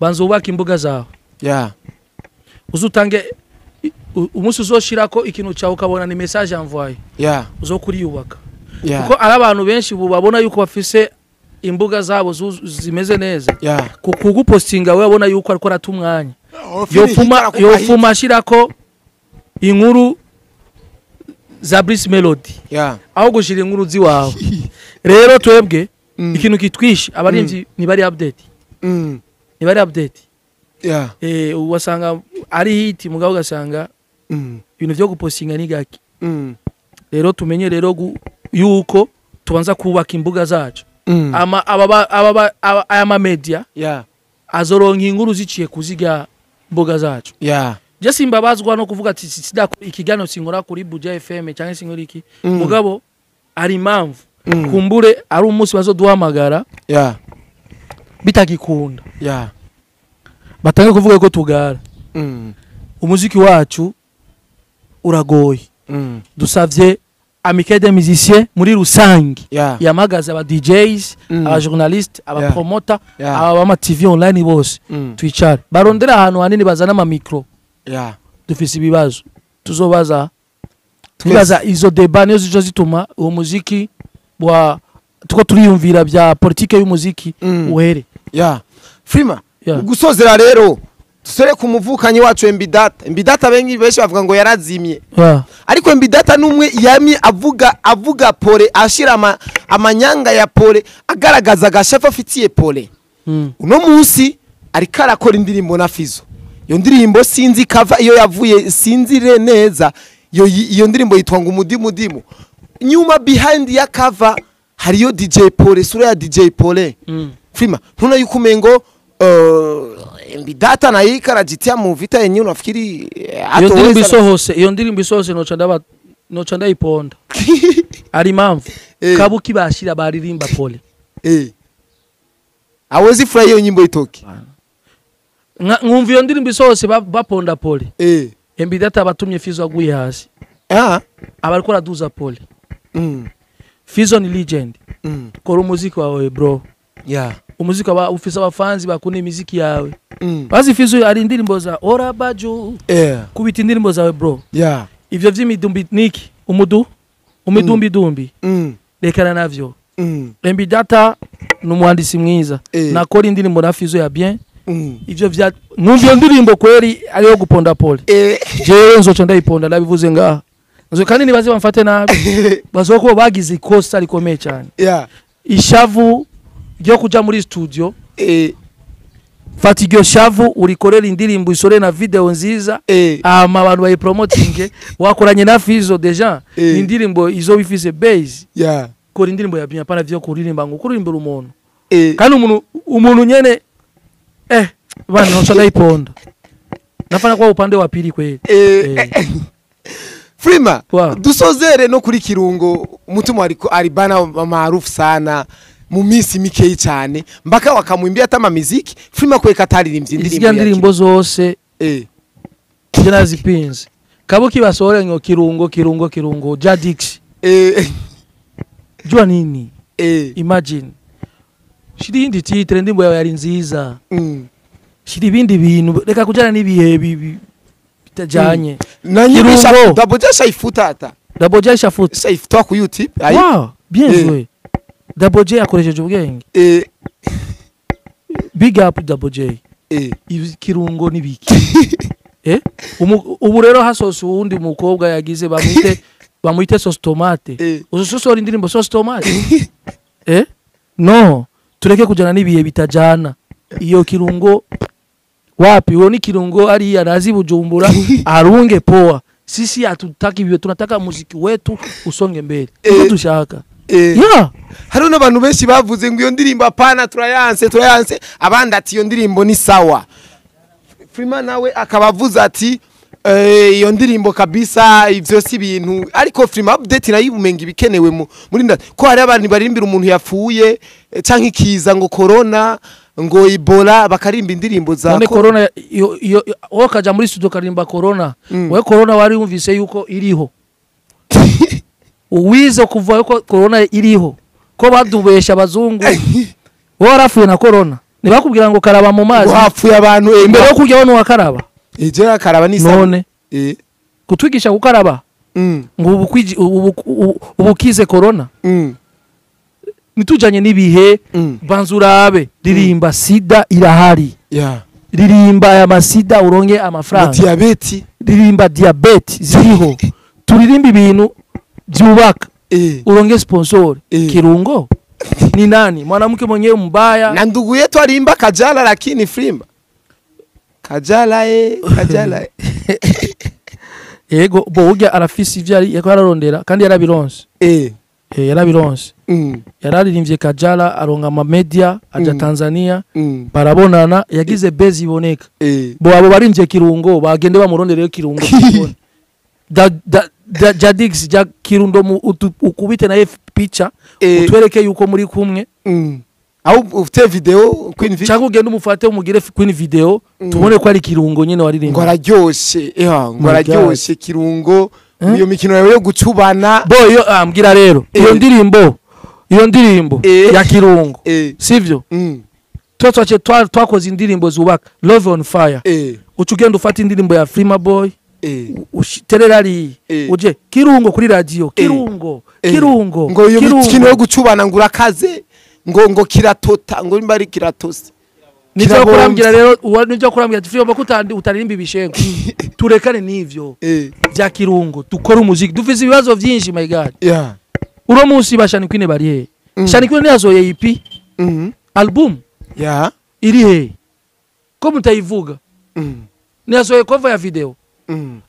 Banza ubaka imbuga zawe. Yeah. Uzutange umunsi uzoshirako ikintu cyawe ukabona ni message envoyé. Yeah. Uzokuriyubaka. Yeah. Kuko ari abantu benshi bubabona yuko bafise imbuga zabo zimeze neza. Yeah. Kugupostinga we abona yuko ariko aratumwanya. Yofuma ashirako inkuru za Bruce Melody. Yeah. Aho gushira inkuru ziwawe. Rero twebwe ikintu kitwishi abarimvyi ni bari update. Ni bari update. Yeah. Uwasanga ari hit mugabo ugasanga ibintu vyo gupostinga ni gaki. Rero tumenye rero yuko tubanza kubaka imbuga zacu. Ama aba aya media. Yeah. Azoronka inkuru ziciye kuziga mbuga zacu. Yeah. Je simbabazwa no kuvuga ati sida ikigano sinkora kuri Buja FM cyangwa sinkora iki. Mugabo ari impamvu kumbure ari umunsi bazoduhamagara. Yeah. Bitagikunda. Yeah. Batange kuvuga ko tugara. Umuziki wacu uragoye. Dusavye amicale des musiciens muri rusangi. Yeah. Yamagaza aba DJs, aba journalistes, aba promoter, aba ma TV online bose. Twicare. Barondera ahantu hanini bazana ama micro. Yeah. Dufise ibibazo. Tuzobaza. Twibaza izo débat nizo zizo zituma uwo muziki wa tuko turiyumvira bya politique y'umuziki uhere. Yeah. Freema, Yeah. gusozera rero Dusore ku muvukanyi wacu Mbidata. Mbidata bengi benshi bavuga ngo yarazimye. Yeah. Ariko Mbidata numwe yamye avuga pole, ashira amanyanga ya pole, agaragaza gashafa afitiye pole. Uno munsi ariko arakora indirimbo na Fizo. Iyo ndirimbo sinzi kava iyo yavuye, sinzire neza. Iyo ndirimbo yitwa ngo umudimudimu. Nyuma behind ya cover hariyo DJ Pole, sura ya DJ Pole. Frima, ntuna yuko umengo Mbidata na ikarajitia mu vita yenyewe, unafikiri atoweza? Iyo ndirimbo isohose noca ndayiponda. Ari impamvu kabuki bashira baririmba pole. Awezi furahi iyo nyimbo itoke. Nkumva iyo ndirimbo isohose baponda pole. Mbidata batumye Fizo aguye hasi. Abariko raduza pole. Fizo ni legend. Kora umuziki wawe bro. Yeah. Umuziki wa ufisa abafanzi bakunda imiziki yawe. Bazi Fizo ari indirimbo za Ora Baju. Kubita indirimbo zawe bro. Yeah. Ivyo vy'imidumbi niki umudu umidumbi dumbi. Rekana navyo. Mbidata ni umwandisi mwiza. Nakora indirimbo na Fizo ya bien. Ivyo vya numva ndirimbo kweli ariyo guponda pole. Jewe nzoco ndayiponda ndabivuze ngaha. Nzo kandi nibaze bamfate nabi. Bazoko bagize ikosa rikomeye cyane. Yeah. Ishavu ryo kuja muri studio. Fata iryo shavu urikorera indirimbo isore na video nziza. Ama abantu bayipromoting wakoranye na Fizo deja. Indirimbo izo bifise base. Yeah. Kora indirimbo ya bien pana vyo kuririmba ngo kuririmbira umuntu. Kandi umuntu nyene bana nzo ndayiponda. Nafana kwa upande wa pili kweli. Frima, dusozere no kuri Kirungo, umutumu aribana maarufu sana mu minsi mikeyi cyane mbaka wakamwimbia tama miziki. Frima kweka ataririmbye indirimbo ya ndirimbo zose je nazipinze. Kabuki basohore ngo Kirungo Kirungo Kirungo Jadix. Jua nini? Imagine. Shiri indi titre ndimbo yawe yari nziza. Shiri ibindi bintu reka kujana n'ibihe bitajanye. Na nyibisha Double shaifuta hata. Double J shafuta. Shaifuta ku YouTube. Wow, bien joué. Double J akoresheje ubwenge. Big up Double J. Kirungo nibiki. Ubu rero hasose uwundi mukobwa yagize bamwite sauce tomate. Uzososora indirimbo sauce tomate. No, tureke kujana n'ibihe bitajana. Iyo Kirungo wapi? Uwo ni Kirungo ari anazi Bujumbura arunge poa. Sisi hatutaki biwe, tunataka muziki wetu usonge mbere. Niko dushaka. Yeah. Hari n'abantu benshi bavuze ngo iyo ndirimbo apana turayanse abandi ati iyo ndirimbo ni sawa. Frima nawe akabavuza ati iyo ndirimbo kabisa ivyo si ibintu, ariko Frima update nayo umenga ibikenewe muri nda ko hari abantu baririmbira umuntu yapfuye canke ikiza ngo corona ngo Ebola bakarimba indirimbo za none corona iyo wokaja muri studio karimba corona. Wewe corona wari wumvise yuko iriho. Uwize kuva yuko corona iriho ko badubesha abazungu. Warafuye na corona nibakubwira ngo karaba mu mazi wapfuye abantu imbere yo kurya wano wakaraba. Eje akaraba ni none kutwigisha gukaraba ngo ubukize corona. Nitujanye nibihe banzurabe ririmba sida irahari. Ririmba ya masida uronge amafaranga. Diabeti ririmba diabeti ziriho. Turirimba ibintu byubaka uronge sponsor. Kirungo ni nani? Mwanamke mwenyewe mbaya. Na ndugu yetu alimba Kajala, lakini Frima Kajala Kajala. Yego bo urya arafisi ivyo yari ararondera kandi yarabironse. Yarabironse. Yararirimbye Kajala aronga ama media aja Tanzania barabonana yagize base iboneka. Bo abo barimvye Kirungo bagende bamurondereye Kirungo. Da Jadix ja Kirundo ukubite na picha utwereke yuko muri kumwe. Au ufite video Queen Video cyangwa ugende umufate umugire Queen Video tubone ko ari Kirungo nyene waririmba. Ngo araryoshe ngo araryoshe Kirungo. Iyo mikino yawe yo gucubana bo iyo ambwira rero iyo ndirimbo ya Kirungo sivyo? Twace twakoze indirimbo zubaka Love on Fire. Ucugenda ufata indirimbo ya Frima Boy ushitererari uje Kirungo kuri radio Kirungo Kirungo ngo iyo mikino yo gucubana ngo urakaze ngo kiratota ngo nimba ari kiratose. Nivyo kurambira rero nivyo kurambira tufyo ko utaririmba ibishengo. Turekane n'ivyo vya kirungo, dukore umuziki. Dufise ibibazo vyinshi, my God. Uno munsi ba Shani Queen bari he? Shani Queen yasohoye EP, album iri he? Ko mutayivuga? Niyasohoye cover ya video.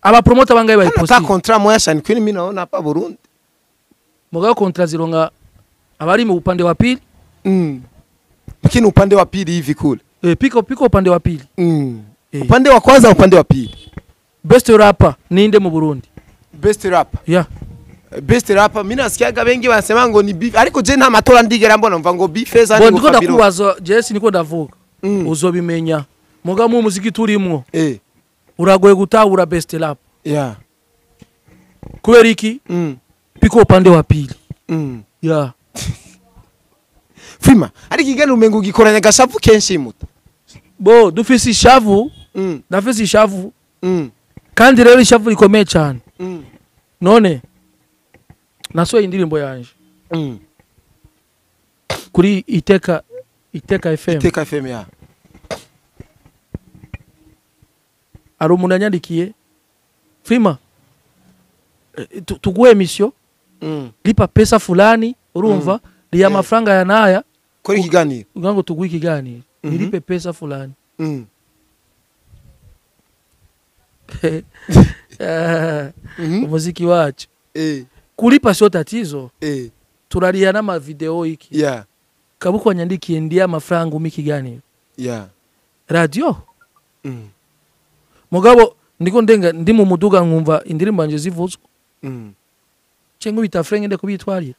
Aba promoter bangaye bayiposti. Hata contrat moya Shani Queen mimi naona hapa Burundi. Mugabo contrat zironga abari mu upande wa pili. Lakini upande wa pili hivi kule. Piko piko upande wa pili. Upande wa kwanza, upande wa pili. Best rapper ninde mu Burundi? Best rapper. Yeah. Best rapper mimi nasikiaga bengi banasema ngo ni beef, ariko je nta matora ndigera mbona mva ngo beef eza ni ngo Fabiro. Ndakubaza Jesse, niko ndavuga. Uzobimenya. Muga mu muziki turimwo. Uragoye gutahura best rap. Yeah. Kubera iki? Piko upande wa pili. Yeah. Freema, ariko igana umengo ugikoranya gashavu kenshi muta. Bo dufise ishavu. Ndafise ishavu. Kandi rero ishavu rikomeye cyane. None nasohoye indirimbo yanje kuri Iteka FM. Iteka FM ya. Ari umuntu yanyandikiye Freema, tuguhe mission, lipa pesa fulani, urumva riya amafaranga ya naya kuri ikiganiro ngo tuguhe ikiganiro, nilipe pesa fulani. Umuziki wacu kulipa sio tatizo. Turaria n'ama video iki. Kabuko wanyandikiye ndiya amafaranga umi ikiganiro. Radio. Mugabo ndiko ndenga ndi mu muduga nkumva indirimbo yanje zivuzwa. Cengo bita frenge ndeko bitwarira.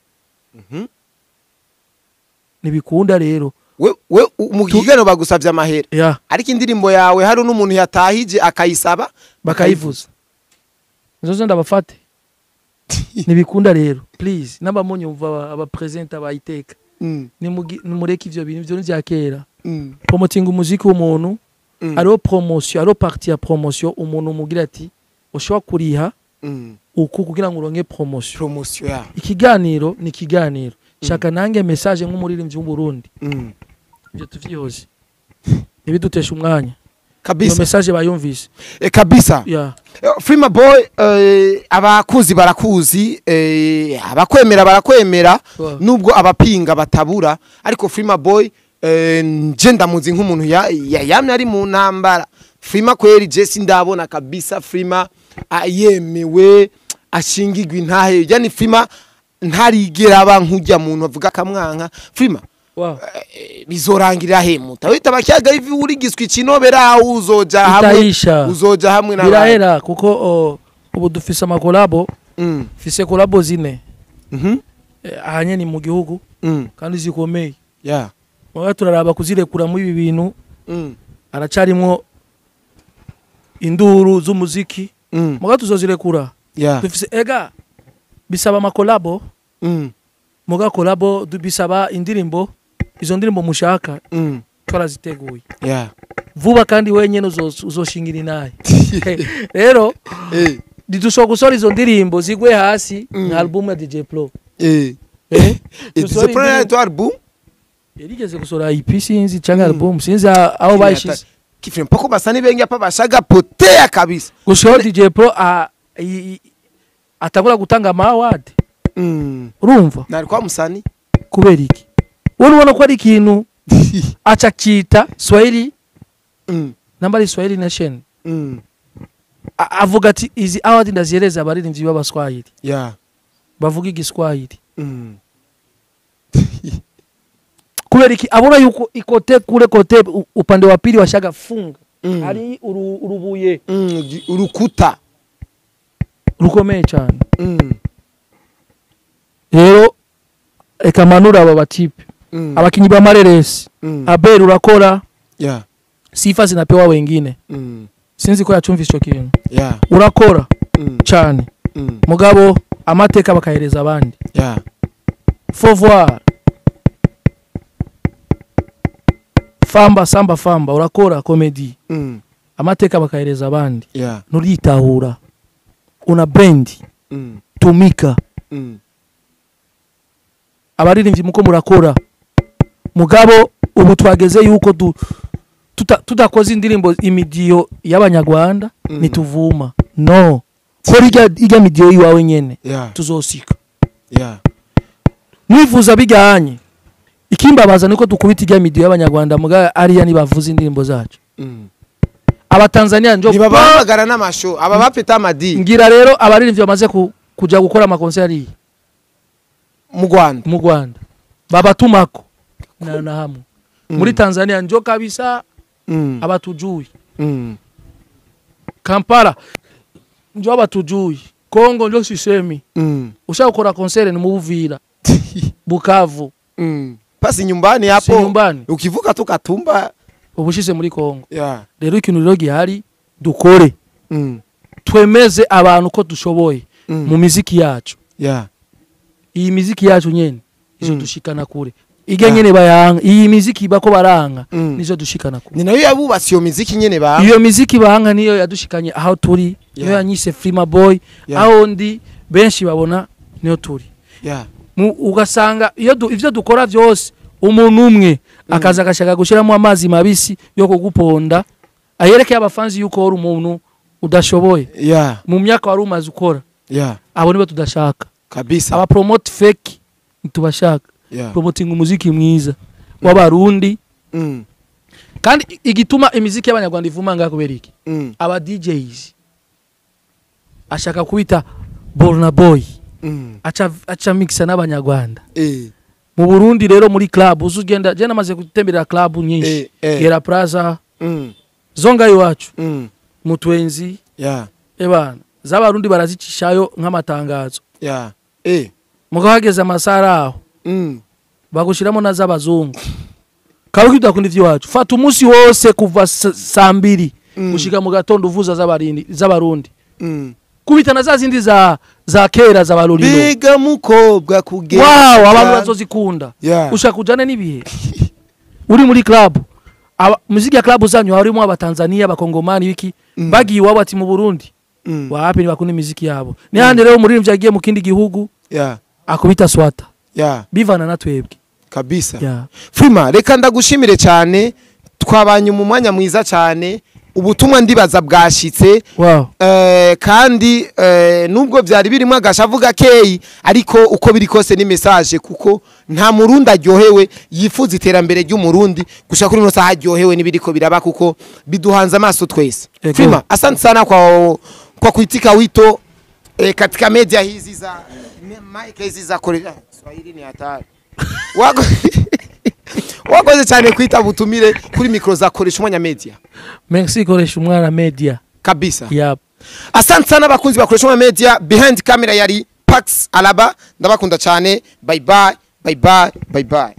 Nibikunda rero. We mu kiganiro bagusavye amahera. Ariko indirimbo yawe hari n'umuntu yatahije akayisaba bakayivuza. Nzozo ndabafate. Nibikunda rero. Please namba munyumva aba presenter bayiteka. Nimureke ivyo bintu ivyo nivya kera. Promoting umuziki w'umuntu. Aro promotion, aro partie ya promotion umuntu umugira ati ushobora kuriha uku kugira ngo uronke promotion. Promotion ya. Ikiganiro ni ikiganiro. Shaka nange message nk'umuririmbyi w'u Burundi. Ibyo tuvyihoze. Nibidutesha umwanya. Kabisa. Iyo message bayumvise. Kabisa. Yeah. Freema Boy, abakuzi barakuzi, abakwemera barakwemera, nubwo abapinga batabura, ariko Freema Boy nje ndamuzi nk'umuntu yamye ari mu ntambara. Freema kweri je sindabona kabisa Freema yemewe ashingirwa intahe, yani Freema ntarigera aba nkujya muntu avuga akamwanka. Freema bizorangirira hemuta wita bakyaga ivi urigiswa ikinobera uzoja hamwe uzoja hamwe na birahera kuko ubu dufise amakolabo. Fise kolabo zine ahanye ni mu gihugu kandi zikomeye. Mwa turaraba kuzirekura mu ibi bintu. Aracarimwo induru z'umuziki. Mwa tuzozirekura. Dufise ega bisaba amakolabo. Muga kolabo bisaba indirimbo, izo ndirimbo mushaka twaraziteguye. Vuba kandi wenyene uzoshingira inaye. Rero didushobora gusora izo ndirimbo zigwe hasi nka album ya DJ Pro. DJ Pro ya album yarigeze gusora EP sinzi cyangwa album sinzi aho bayishize. Kifre mpako basani bengi apa bashaga potea kabisa. Gushora DJ Pro atangura gutanga ama award. Urumva? Nari kwa musani kubera iki? Wowe ubona ko ari ikintu aca kita Swahili namba ari Swahili Nation. Avuga ati izi award ndaziereza abaririmbyi b'abaswahili. Bavuga igiswahili. Kubera iki abona yuko ikote kule kote upande wa pili washaga funga. Hari urubuye urukuta rukomeye cyane. Rero eka manura aba batipe abakinyi ba Mareresi. Abel urakora. Sifa zinapewa wengine. Sinzi ko yacumvise ico kintu. Urakora cyane. Mugabo amateka bakahereza abandi. Faut voir. Famba samba famba urakora comedy. Amateka bakahereza abandi. Nuritahura. Una brand. Tumika. Abaririmbyi muko murakora. Mugabo ubu twageze yuko Tudakoze indirimbo imidiyo y'abanyarwanda nituvuma. No, kora ijya midiyo iwawe nyene, tuzosika. Mwifuza bijyanye. Ikimbabaza niko dukubita ijya midiyo y'abanyarwanda, muga ariya nibavuza indirimbo zacu. Abatanzania njo Ntibabahamagara n'amasho aba bafite amadi. Ngira rero abaririmbyi bamaze kuja gukora amakonseri mu Rwanda, mu Rwanda babatumako na hamwe. Muri Tanzania njo kabisa abatujuye. Kampala njo abatujuye. Kongo njo sisemi. Ushaka gukora konseri ni mu Buvira, Bukavu. Pasi nyumbani hapo. Si nyumbani. Ukivuka tu Katumba ubushize muri Kongo. Rero ikintu rero gihari, dukore. Twemeze abantu ko dushoboye mu miziki yacu. Iyi miziki yacu nyene izo dushikana kure. Ige nyene bayanga, iyi miziki bako baranga nizo dushikana kure. Ni nayo yabubatse iyo miziki nyene ba. Iyo miziki bahanga niyo yadushikanye aho turi, niyo yanyise Freema Boy, aho ndi benshi babona niyo turi. Ugasanga iyo ivyo dukora byose umuntu umwe akaza agashaka gushiramo amazi mabisi yo kuguponda, ayereke abafanzi yuko uri umuntu udashoboye. Mu myaka wari umaze ukora. Abo nibo tudashaka. Kabisa. Aba promote fake ntitubashaka. Promoting umuziki mwiza w'abarundi. Kandi igituma imiziki y'abanyarwanda ivuma ngaha kubera iki? Aba DJs ashaka kwita Burna Boy. Aca mixa n'abanyarwanda. Mu Burundi rero muri club uzugenda, je namaze gutemberera club nyinshi. Gera Plaza, Zonga iwacu, Mutwenzi. Ebana, z'abarundi barazicishayo nk'amatangazo. Mugo hageze amasara aho. Bagushiramo na z'abazungu. Karuki udakunda ivy'iwacu. Fata umunsi wose kuva saa 2 gushika mu gatondo uvuza z'abarindi, z'abarundi. Kubita na za zindi za kera za barurino. Biga mukobwa kugenda. Wow, abantu bazozikunda. Ushaka kujana n'ibihe. Uri muri club. Muziki ya club zanyu harimo abatanzania, abakongomani wiki bagiye iwabo ati mu Burundi. Wapi ni bakunda imiziki yabo. Ni hande rero muri mvyagiye mu kindi gihugu. Akubita swata. Bivana na twebwe. Kabisa. Freema, reka ndagushimire cyane, twabanye mu mwanya mwiza cyane. Ubutumwa ndibaza bwashitse. Kandi nubwo byari birimo agashavuga keyi, ariko uko biri kose ni message, kuko nta murundi aryohewe yifuza iterambere ry'umurundi gushaka kuri no saha aryohewe nibiriko biraba, kuko biduhanze amaso twese. Freema, asante sana kwa kuitika wito katika media hizi za mic hizi za Korea. Swahili ni hatari. Wakoze cyane kwita butumire kuri micro za Koresha Umwanya Media. Merci Koresha Umwanya Media. Kabisa. Asante sana bakunzi ba Koresha Umwanya Media. Behind camera yari Pax Alaba. Ndabakunda cyane. Bye bye. Bye bye. Bye bye.